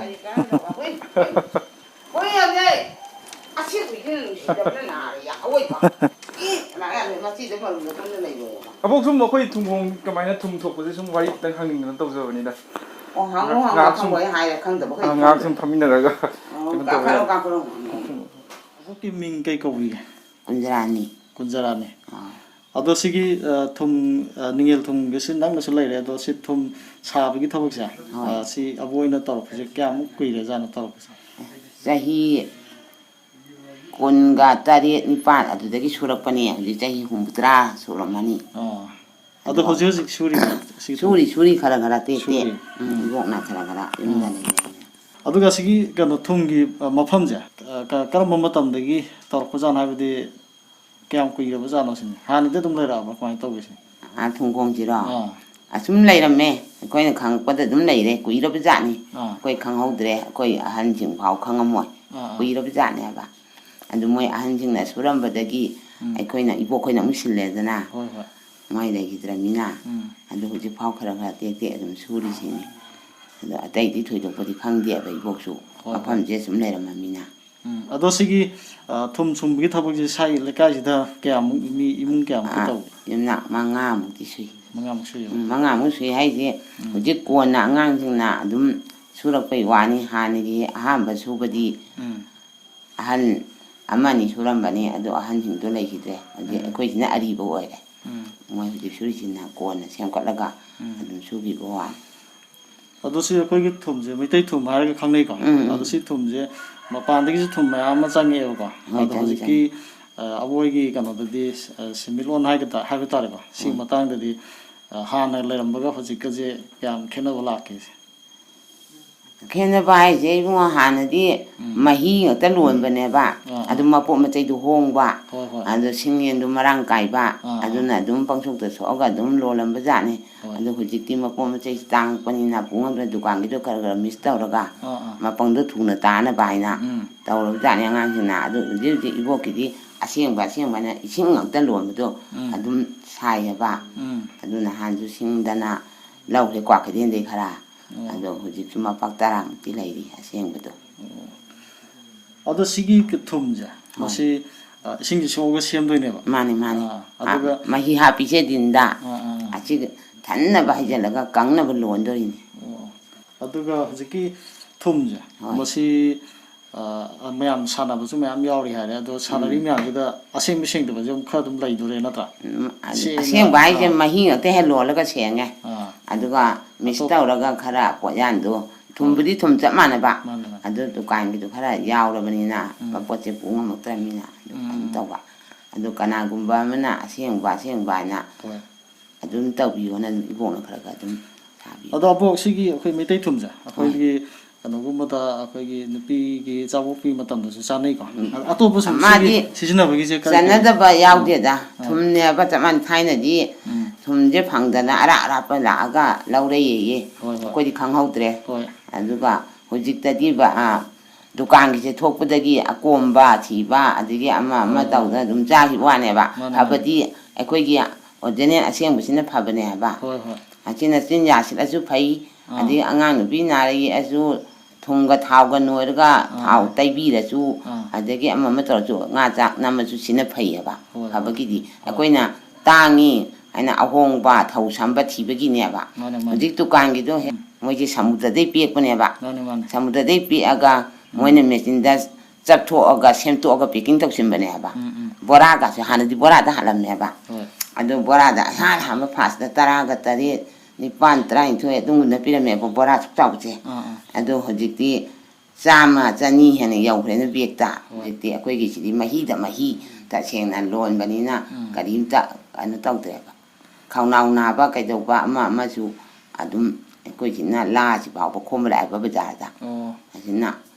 ꯍꯣꯏ, ꯌꯥꯝꯅ ꯑꯁꯦꯡꯕꯒꯤ ꯅꯨꯡꯁꯤꯗꯕꯅ ꯅꯥꯔꯦ, ꯌꯥ, ꯑꯋꯣꯏꯕ꯫ ꯏ, ꯃꯆꯤꯗ ꯃꯔꯨꯝꯗ ꯀꯨꯟꯅ ꯂꯩꯕ꯫ ꯑꯕꯣꯛ, ꯁꯨꯝ ꯑꯩꯈꯣꯏ ꯊꯨꯝꯈꯣꯡ ꯀꯃꯥꯏꯅ ꯊꯨꯝ ꯊꯣꯛꯄꯁꯦ ꯁꯨꯝ ꯋꯥꯔꯤ ꯈꯤꯇꯪ ꯍꯪꯅꯤꯡꯗꯅ ꯇꯧꯖꯕꯅꯤꯗ꯫ ꯑꯣ, ꯍꯪꯉꯣ, ꯍꯪꯉꯣ, ꯉꯥꯏꯍꯥꯛ ꯁꯨꯝ, ꯈꯪꯉꯣꯏ ꯍꯥꯏꯔꯦ, ꯈꯪꯗꯕꯈꯩ ꯑ, ꯉꯥꯏꯍꯥꯛ ꯁꯨꯝ ꯈꯪꯗ꯭ꯔꯦ꯫ ꯐꯝꯃꯤꯟꯅꯔꯒ ꯑꯣ, ꯀꯩꯅꯣ ꯇꯧꯕ ꯀꯥꯈꯠꯂꯣ, ꯌꯥꯏ꯫ ꯀꯥꯈꯠꯂꯣ, ꯍꯪꯉꯣ꯫ ꯑꯕꯣꯛꯀꯤ ꯃꯤꯡ ꯀꯩ ꯀꯧꯕꯤꯒꯦ? ꯀꯨꯟꯖꯔꯥꯅꯤ꯫ ꯀꯨꯟꯖꯔꯥꯅꯤ꯫ ꯑꯥ꯫ ꯑꯗꯣ ꯁꯤꯒꯤ, ꯑ, ꯊꯨꯝ, ꯑ, ꯅꯤꯡꯉꯦꯜ ꯊꯨꯝꯒꯤꯁꯤ ꯅꯪꯅꯁꯨ ꯂꯩꯔꯦ, ꯑꯗꯣ ꯁꯤ ꯊꯨꯝ ꯁꯥꯕꯒꯤ ꯊꯕꯛꯁꯦ, ꯍꯣꯏ꯫ ꯑ, ꯁꯤ ꯑꯕꯣꯏꯅ ꯇꯧꯔꯛꯄꯁꯦ ꯀꯌꯥꯃꯨꯛ ꯀꯨꯏꯔꯦꯖꯥꯠꯅꯣ ꯇꯧꯔꯛꯄꯁꯦ? ꯆꯍꯤ ꯀꯨꯟꯒ ꯇꯔꯦꯠ ꯅꯤꯄꯥꯜ ꯑꯗꯨꯗꯒꯤ ꯁꯨꯔꯛꯄꯅꯦ꯫ ꯍꯧꯖꯤꯛ ꯆꯍꯤ ꯍꯨꯝꯐꯨꯇꯔꯥ ꯁꯨꯔꯝꯃꯅꯤ꯫ ꯑꯥ꯫ ꯑꯗꯣ ꯍꯧꯖꯤꯛ ꯍꯧꯖꯤꯛ ꯁꯨꯔꯤꯕ ꯁꯤꯒꯤ ꯊꯕꯛ? ꯁꯨꯔꯤ, ꯁꯨꯔꯤ, ꯈꯔ ꯈꯔ ꯇꯦꯛ ꯇꯦꯛ꯫ ꯁꯨꯔꯤ꯫ ꯎꯝ, ꯏꯕꯣꯛꯅ ꯈꯔ ꯈꯔ ꯌꯨꯝꯗ ꯎꯝ꯫ ꯂꯩꯃꯤꯟꯅꯔꯦ꯫ ꯑꯗꯨꯒ ꯁꯤꯒꯤ ꯀꯩꯅꯣ ꯊꯨꯝꯒꯤ, ꯑ, ꯃꯐꯝꯁꯦ, ꯑ, ꯀ-, ꯀꯔꯝꯕ ꯃꯇꯝꯗꯒꯤ ꯇꯧꯔꯛꯄꯖꯥꯠꯅꯣ? ꯍꯥꯏꯕꯗꯤ ꯀꯌꯥꯝ ꯀꯨꯏꯔꯕꯖꯥꯠꯅꯣ ꯁꯤꯅꯤ? ꯍꯥꯟꯅꯗꯤ ꯑꯗꯨꯝ ꯂꯩꯔꯛꯑꯕ꯭ꯔꯥ? ꯀꯃꯥꯏꯅ ꯇꯧꯒꯦ ꯁꯤꯅꯤ? ꯑꯥ, ꯊꯨꯝꯈꯣꯡꯁꯤꯔꯣ? ꯑꯥ꯫ ꯑꯁꯨꯝ ꯂꯩꯔꯝꯃꯦ꯫ ꯑꯩꯈꯣꯏꯅ ꯈꯪꯉꯛꯄꯗ ꯑꯗꯨꯝ ꯂꯩꯔꯦ꯫ ꯀꯨꯏꯔꯕ ꯖꯥꯠꯅꯤ꯫ ꯑꯥ꯫ ꯑꯩꯈꯣꯏ ꯈꯪꯍꯧꯗ꯭ꯔꯦ꯫ ꯑꯩꯈꯣꯏ ꯑꯍꯟꯁꯤꯡ ꯐꯥꯎ ꯈꯪꯉꯝꯃꯣꯏ꯫ ꯑꯥ, ꯑꯥ꯫ ꯀꯨꯏꯔꯕ ꯖꯥꯠꯅꯦ ꯍꯥꯏꯕ꯫ ꯑꯗꯨ ꯃꯣꯏ ꯑꯍꯟꯁꯤꯡꯅ ꯁꯨꯔꯝꯕꯗꯒꯤ ꯎꯝ꯫ ꯑꯩꯈꯣꯏꯅ, ꯏꯕꯣꯛꯈꯣꯏꯅ ꯑꯃꯨꯛ ꯁꯤꯜꯂꯦꯗꯅ꯫ ꯍꯣꯏ, ꯍꯣꯏ꯫ ꯃꯣꯏ ꯂꯩꯈꯤꯗ꯭ꯔꯃꯤꯅ꯫ ꯎꯝ꯫ ꯑꯗꯨ ꯍꯧꯖꯤꯛ ꯐꯥꯎ ꯈꯔ ꯈꯔ ꯇꯦꯛ ꯇꯦꯛ ꯑꯗꯨꯝ ꯁꯨꯔꯤꯁꯤꯅꯤ꯫ ꯑꯗꯣ ꯑꯇꯩꯗꯤ ꯊꯣꯏꯗꯣꯛꯄꯗꯤ ꯈꯪꯗꯦꯕ ꯏꯕꯣꯛꯁꯨ꯫ ꯍꯣꯏ, ꯍꯣꯏ꯫ ꯃꯐꯝꯁꯦ ꯁꯨꯝ ꯂꯩꯔꯝꯃꯃꯤꯅ꯫ ꯎꯝ꯫ ꯑꯗꯣ ꯁꯤꯒꯤ, ꯑ, ꯊꯨꯝ ꯁꯨꯝꯕꯒꯤ ꯊꯕꯛꯁꯦ ꯁꯥꯏ ꯂꯩꯀꯥꯏꯁꯤꯗ ꯀꯌꯥꯃꯨꯛ, ꯃꯤ ꯏꯃꯨꯡ ꯀꯌꯥꯃꯨꯛꯇꯤ ꯑꯥ, ꯇꯧꯒꯦ? ꯌꯨꯝꯅꯥꯛ ꯃꯉꯥꯃꯨꯛꯇꯤ ꯁꯨꯏ꯫ ꯃꯉꯥꯃꯨꯛ ꯁꯨꯏꯌꯦꯕ? ꯎꯝ, ꯃꯉꯥꯃꯨꯛ ꯁꯨꯏ ꯍꯥꯏꯁꯦ꯫ ꯎꯝ꯫ ꯍꯧꯖꯤꯛ ꯀꯣꯟꯅ ꯑꯉꯥꯡꯁꯤꯡꯅ ꯑꯗꯨꯝ ꯁꯨꯔꯛꯄꯩ ꯋꯥꯅꯤ꯫ ꯍꯥꯟꯅꯒꯤ ꯑꯍꯥꯟꯕ ꯁꯨꯕꯗꯤ ꯎꯝ꯫ ꯑꯍꯜ ꯑꯃꯅꯤ ꯁꯨꯔꯝꯕꯅꯤ, ꯑꯗꯣ ꯑꯍꯟꯁꯤꯡꯗꯣ ꯂꯩꯈꯤꯗ꯭ꯔꯦ꯫ ꯍꯧꯖꯤꯛ ꯎꯝ꯫ ꯑꯩꯈꯣꯏꯁꯤꯅ ꯑꯔꯤꯕ ꯑꯣꯏꯔꯦ꯫ ꯎꯝ꯫ ꯃꯣꯏ ꯍꯧꯖꯤꯛ ꯁꯨꯔꯤꯁꯤꯅ ꯀꯣꯟꯅ ꯁꯦꯝꯒꯠꯂꯒ ꯎꯝ꯫ ꯑꯗꯨꯝ ꯁꯨꯕꯤꯕ ꯋꯥꯅꯤ꯫ ꯑꯗꯣ ꯁꯤ ꯑꯩꯈꯣꯏꯒꯤ ꯊꯨꯝꯁꯦ ꯃꯩꯇꯩ ꯊꯨꯝ ꯍꯥꯏꯔꯒ ꯈꯪꯅꯩꯀꯣ? ꯎꯝ, ꯎꯝ꯫ ꯑꯗꯣ ꯁꯤ ꯊꯨꯝꯁꯦ ꯃꯄꯥꯟꯗꯒꯤꯁꯨ ꯊꯨꯝ ꯃꯌꯥꯝ ꯑꯃ ꯆꯪꯉꯛꯑꯦꯕꯀꯣ? ꯍꯣꯏ, ꯑꯗꯣ ꯆꯪꯉꯤ, ꯍꯧꯖꯤꯛꯀꯤ, ꯑ, ꯑꯩꯈꯣꯏꯒꯤ ꯀꯩꯅꯣꯗꯗꯤ, ꯑ, ꯁꯦꯟꯃꯤꯠꯂꯣꯟ ꯍꯥꯏꯒꯗ꯭ꯔꯥ, ꯍꯥꯏꯕ ꯇꯥꯔꯦꯀꯣ? ꯁꯤꯒꯤ ꯎꯝ꯫ ꯃꯇꯥꯡꯗꯗꯤ, ꯑ, ꯍꯥꯟꯅ ꯂꯩꯔꯝꯕꯒ ꯍꯧꯖꯤꯛꯀꯁꯦ ꯀꯌꯥꯝ ꯈꯦꯠꯅꯕ ꯂꯥꯛꯀꯦ? ꯈꯦꯠꯅꯕ ꯍꯥꯏꯁꯦ ꯏꯕꯨꯡꯉꯣ, ꯍꯥꯟꯅꯗꯤ ꯎꯝ꯫ ꯃꯍꯤ ꯉꯥꯛꯇ ꯂꯣꯟꯕꯅꯦꯕ꯫ ꯑꯥ, ꯑꯥ꯫ ꯑꯗꯨ ꯃꯄꯣꯠ ꯃꯆꯩꯗꯣ ꯍꯣꯡꯕ꯫ ꯍꯣꯏ, ꯍꯣꯏ꯫ ꯑꯗꯣ ꯁꯤꯡꯌꯦꯟꯗꯣ ꯃꯔꯥꯡ ꯀꯥꯏꯕ꯫ ꯑꯥ, ꯑꯥ꯫ ꯑꯗꯨꯅ ꯑꯗꯨꯝ ꯄꯪꯁꯨꯛꯇ ꯁꯣꯛꯑꯒ ꯑꯗꯨꯝ ꯂꯣꯜꯂꯝꯕ ꯖꯥꯠꯅꯤ꯫ ꯍꯣꯏ꯫ ꯑꯗꯣ ꯍꯧꯖꯤꯛꯇꯤ ꯃꯄꯣꯠ ꯃꯆꯩꯁꯤ ꯇꯥꯡꯉꯛꯄꯅꯤꯅ ꯄꯨꯡꯉꯝꯗ ꯗꯨꯀꯥꯟꯒꯤꯗꯣ ꯈꯔ ꯈꯔ ꯃꯤꯁ ꯇꯧꯔꯒ ꯑꯥ, ꯑꯥ꯫ ꯃꯄꯪꯗꯣ ꯊꯨꯅ ꯇꯥꯅꯕ ꯍꯥꯏꯅ ꯎꯝ꯫ ꯇꯧꯔꯕ ꯖꯥꯠꯅꯤ ꯑꯉꯥꯡꯁꯤꯡꯅ꯫ ꯑꯗꯨ ꯍꯧꯖꯤꯛ ꯍꯧꯖꯤꯛ ꯏꯕꯣꯛꯀꯤꯗꯤ ꯑꯁꯦꯡꯕ ꯑꯁꯦꯡꯕꯅ ꯏꯁꯤꯡ ꯉꯥꯛꯇ ꯂꯣꯟꯕꯗꯣ ꯎꯝ꯫ ꯑꯗꯨꯝ ꯁꯥꯏꯌꯦꯕ꯫ ꯎꯝ꯫ ꯑꯗꯨ ꯅꯍꯥꯟꯁꯨ ꯁꯤꯡꯗꯅ ꯂꯧꯔꯦ ꯀ꯭ꯋꯥꯀꯩꯊꯦꯜꯗꯩ ꯈꯔ꯫ ꯑꯣ꯫ ꯑꯗꯣ ꯍꯧꯖꯤꯛꯁꯨ ꯃꯄꯥꯛ ꯇꯔꯥꯃꯨꯛꯇꯤ ꯂꯩꯔꯤ ꯑꯁꯦꯡꯕꯗꯣ꯫ ꯑꯣ꯫ ꯑꯗꯣ ꯁꯤꯒꯤ ꯀ-, ꯊꯨꯝꯁꯦ, ꯍꯣꯏ꯫ ꯃꯁꯤ, ꯑ, ꯏꯁꯤꯡꯁꯦ ꯁꯣꯛꯑꯒ ꯁꯦꯝꯗꯣꯏꯅꯦꯕ? ꯃꯥꯅꯤ, ꯃꯥꯅꯤ꯫ ꯑꯥ, ꯑꯗꯨꯒ ꯑ, ꯃꯍꯤ ꯍꯥꯞꯄꯤꯁꯦ ꯗꯤꯟꯗ꯫ ꯑꯥ, ꯑꯥ, ꯑꯥ꯫ ꯑꯁꯤ ꯊꯟꯅꯕ ꯍꯩꯖꯤꯜꯂꯒ ꯀꯪꯅꯕ ꯂꯣꯟꯗꯣꯔꯤꯅꯤ꯫ ꯑꯣ꯫ ꯑꯗꯨꯒ ꯍꯧꯖꯤꯛꯀꯤ ꯊꯨꯝꯁꯦ, ꯍꯣꯏ꯫ ꯃꯁꯤ, ꯑ, ꯃꯌꯥꯝ ꯁꯥꯟꯅꯕꯁꯨ ꯃꯌꯥꯝ ꯌꯥꯎꯔꯤ ꯍꯥꯏꯔꯦ꯫ ꯑꯗꯣ ꯁꯥꯟꯅꯔꯤ ꯎꯝ꯫ ꯃꯌꯥꯝꯁꯤꯗ ꯑꯁꯦꯡꯕ ꯁꯦꯡꯗꯕꯁꯦ ꯑꯃꯨꯛ ꯈꯔ ꯑꯗꯨꯝ ꯂꯩꯗꯣꯔꯦ ꯅꯠꯇ꯭ꯔꯥ? ꯎꯝ, ꯑꯗꯨ ꯁꯦꯡꯅ, ꯑꯁꯦꯡꯕ ꯍꯥꯏꯁꯦ ꯑꯥ꯫ ꯃꯍꯤ ꯉꯥꯛꯇ ꯍꯦꯛ ꯂꯣꯜꯂꯒ ꯁꯦꯡꯉꯦ꯫ ꯑꯥ꯫ ꯑꯗꯨꯒ ꯃꯤꯛꯁ ꯑꯇꯣꯞ- ꯇꯧꯔꯒ ꯈꯔ ꯄꯣꯠꯌꯥꯟꯗꯣ ꯊꯨꯝꯕꯨꯗꯤ ꯊꯨꯝ ꯆꯞ ꯃꯥꯟꯅꯕ꯫ ꯃꯥꯅꯦ, ꯃꯥꯅꯦ꯫ ꯑꯗꯨ ꯗꯨꯀꯥꯟꯒꯤꯗꯨ ꯈꯔ ꯌꯥꯎꯔꯕꯅꯤꯅ ꯎꯝ꯫ ꯃꯄꯣꯠꯁꯦ ꯄꯨ ꯉꯝꯃꯛꯇ꯭ꯔꯕꯅꯤꯅ ꯑꯗꯨ ꯎꯝ꯫ ꯀꯩꯅꯣ ꯇꯧꯕ꯫ ꯑꯗꯨ ꯀꯅꯥꯒꯨꯝꯕ ꯑꯃꯅ ꯑꯁꯦꯡꯕ ꯑꯁꯦꯡꯕ ꯍꯥꯏꯅ ꯍꯣꯏ꯫ ꯑꯗꯨꯝ ꯇꯧꯕꯤꯌꯣꯅ ꯑꯗꯨꯝ ꯏꯕꯣꯛꯅ ꯈꯔ ꯈꯔ ꯑꯗꯨꯝ ꯁꯥꯕꯤꯌꯨ꯫ ꯑꯗꯣ ꯑꯕꯣꯛ, ꯁꯤꯒꯤ ꯑꯩꯈꯣꯏ ꯃꯩꯇꯩ ꯊꯨꯝꯁꯦ ꯍꯣꯏ꯫ ꯑꯩꯈꯣꯏꯒꯤ ꯀꯩꯅꯣꯒꯨꯝꯕꯗ ꯑꯩꯈꯣꯏꯒꯤ ꯅꯨꯄꯤꯒꯤ ꯆꯥꯛ ꯑꯣꯛꯄꯤ ꯃꯇꯝꯗꯁꯨ ꯆꯥꯅꯩꯀꯣ꯫ ꯎꯝ꯫ ꯑ-, ꯑꯇꯣꯞꯄ ꯁꯨꯝ ꯃꯥꯗꯤ ꯁꯤꯒꯤ ꯁꯤꯖꯤꯟꯅꯕꯒꯤꯁꯦ ꯀꯔꯤ ꯀꯔꯤ? ꯆꯠꯅꯗꯕ ꯌꯥꯎꯗꯦꯗ꯫ ꯑꯥ꯫ ꯊꯨꯝꯅꯦꯕ ꯆꯞ ꯃꯥꯟꯅꯩ꯫ ꯊꯥꯏꯅꯗꯤ ꯎꯝ꯫ ꯊꯨꯝꯁꯦ ꯐꯪꯗꯅ ꯑꯔꯥꯞ ꯑꯔꯥꯞꯄ ꯂꯥꯛꯑꯒ ꯂꯧꯔꯦꯌꯦ꯫ ꯍꯣꯏ, ꯍꯣꯏ꯫ ꯑꯩꯈꯣꯏꯗꯤ ꯈꯪꯍꯧꯗ꯭ꯔꯦ꯫ ꯍꯣꯏ꯫ ꯑꯗꯨꯒ ꯍꯧꯖꯤꯛꯇꯗꯤ ꯕ-, ꯑ, ꯗꯨꯀꯥꯟꯒꯤꯁꯦ ꯊꯣꯛꯄꯗꯒꯤ ꯑꯀꯣꯝꯕ ꯊꯤꯕ ꯑꯗꯒꯤ ꯑꯃ ꯑꯃ ꯍꯣꯏ, ꯍꯣꯏ꯫ ꯇꯧꯗꯅ ꯑꯗꯨꯝ ꯆꯥꯈꯤꯕ ꯋꯥꯅꯦꯕ꯫ ꯃꯥꯅꯦ, ꯃꯥꯅꯦ꯫ ꯐꯕꯗꯤ ꯑꯩꯈꯣꯏꯒꯤ ꯑꯣꯔꯤꯖꯤꯅꯦꯜ ꯑꯁꯦꯡꯕꯁꯤꯅ ꯐꯕꯅꯦ ꯍꯥꯏꯕ꯫ ꯍꯣꯏ, ꯍꯣꯏ꯫ ꯑꯁꯤꯅ ꯆꯤꯟꯖꯥꯛꯁꯤꯗꯁꯨ ꯐꯩ꯫ ꯑꯥ꯫ ꯑꯗꯒꯤ ꯑꯉꯥꯡ ꯅꯨꯄꯤ ꯅꯥꯔꯛꯑꯁꯨ ꯊꯨꯝꯒ ꯊꯥꯎꯒ ꯅꯣꯏꯔꯒ ꯑꯥ꯫ ꯊꯥꯎ ꯇꯩꯕꯤꯔꯁꯨ ꯑꯥ꯫ ꯑꯗꯒꯤ ꯑꯃ ꯑꯃ ꯇꯧꯔꯁꯨ ꯉꯥ ꯆꯥꯛ ꯅꯝꯃꯁꯨ ꯁꯤꯅ ꯐꯩꯌꯦꯕ꯫ ꯍꯣꯏ, ꯍꯣꯏ꯫ ꯐꯕꯒꯤꯗꯤ ꯍꯣꯏ꯫ ꯑꯩꯈꯣꯏꯅ ꯇꯥꯡꯉꯤ ꯍꯥꯏꯅ ꯑꯍꯣꯡꯕ ꯊꯧ ꯁꯝꯕ ꯊꯤꯕꯒꯤꯅꯦꯕ꯫ ꯃꯥꯅꯦ, ꯃꯥꯅꯦ꯫ ꯍꯧꯖꯤꯛ ꯗꯨꯀꯥꯟꯒꯤꯗꯣ ꯍꯦꯛ ꯎꯝ꯫ ꯃꯣꯏꯁꯦ ꯁꯃꯨꯗ꯭ꯔꯗꯩ ꯄꯦꯛꯄꯅꯦꯕ꯫ ꯃꯥꯅꯦ, ꯃꯥꯅꯦ꯫ ꯁꯃꯨꯗ꯭ꯔꯗꯩ ꯄꯦꯛꯑꯒ ꯎꯝ꯫ ꯃꯣꯏꯅ ꯃꯦꯆꯤꯟꯗ ꯆꯞꯊꯣꯛꯑꯒ ꯁꯦꯝꯇꯣꯛꯑꯒ packing ꯇꯧꯁꯤꯟꯕꯅꯦꯕ꯫ ꯎꯝ, ꯎꯝ꯫ ꯕꯣꯔꯥꯒꯁꯦ ꯍꯥꯟꯅꯗꯤ ꯕꯣꯔꯥꯗ ꯍꯥꯜꯂꯝꯃꯦꯕ꯫ ꯍꯣꯏ꯫ ꯑꯗꯨ ꯕꯣꯔꯥꯗ ꯑꯍꯥꯟ ꯍꯥꯟꯕ first ꯇꯔꯥꯒ ꯇꯔꯦꯠ, ꯅꯤꯄꯥꯟ, ꯇꯔꯥꯅꯤꯊꯣꯏ ꯑꯗꯨꯒꯨꯝꯕ ꯄꯤꯔꯝꯃꯦꯕ ꯕꯣꯔꯥ ꯑꯁꯨꯛ ꯆꯥꯎꯕꯁꯦ꯫ ꯑꯥ, ꯑꯥ꯫ ꯑꯗꯣ ꯍꯧꯖꯤꯛꯇꯤ ꯆꯥꯝꯃ, ꯆꯅꯤ ꯍꯦꯟꯅ ꯌꯧꯈ꯭ꯔꯦꯅ bag ꯇ꯫ ꯍꯣꯏ꯫ ꯍꯧꯖꯤꯛꯇꯤ ꯑꯩꯈꯣꯏꯒꯤꯁꯤꯗꯤ ꯃꯍꯤꯗ ꯃꯍꯤ ꯇꯁꯦꯡꯅ ꯂꯣꯟꯕꯅꯤꯅ ꯎꯝ꯫ ꯀꯔꯤꯝꯇ ꯀꯩꯅꯣ ꯇꯧꯗ꯭ꯔꯦꯕ꯫ ꯈꯧꯅꯥꯎ ꯅꯥꯕ ꯀꯩꯗꯧꯕ ꯑꯃ ꯑꯃꯁꯨ ꯑꯗꯨꯝ ꯑꯩꯈꯣꯏꯁꯤꯅ ꯂꯥꯁꯤ ꯐꯥꯎꯕ ꯈꯣꯝꯕ ꯂꯥꯛꯑꯦꯕ ꯕꯖꯥꯔꯗ꯫ ꯑꯣ꯫ ꯑꯁꯤꯅ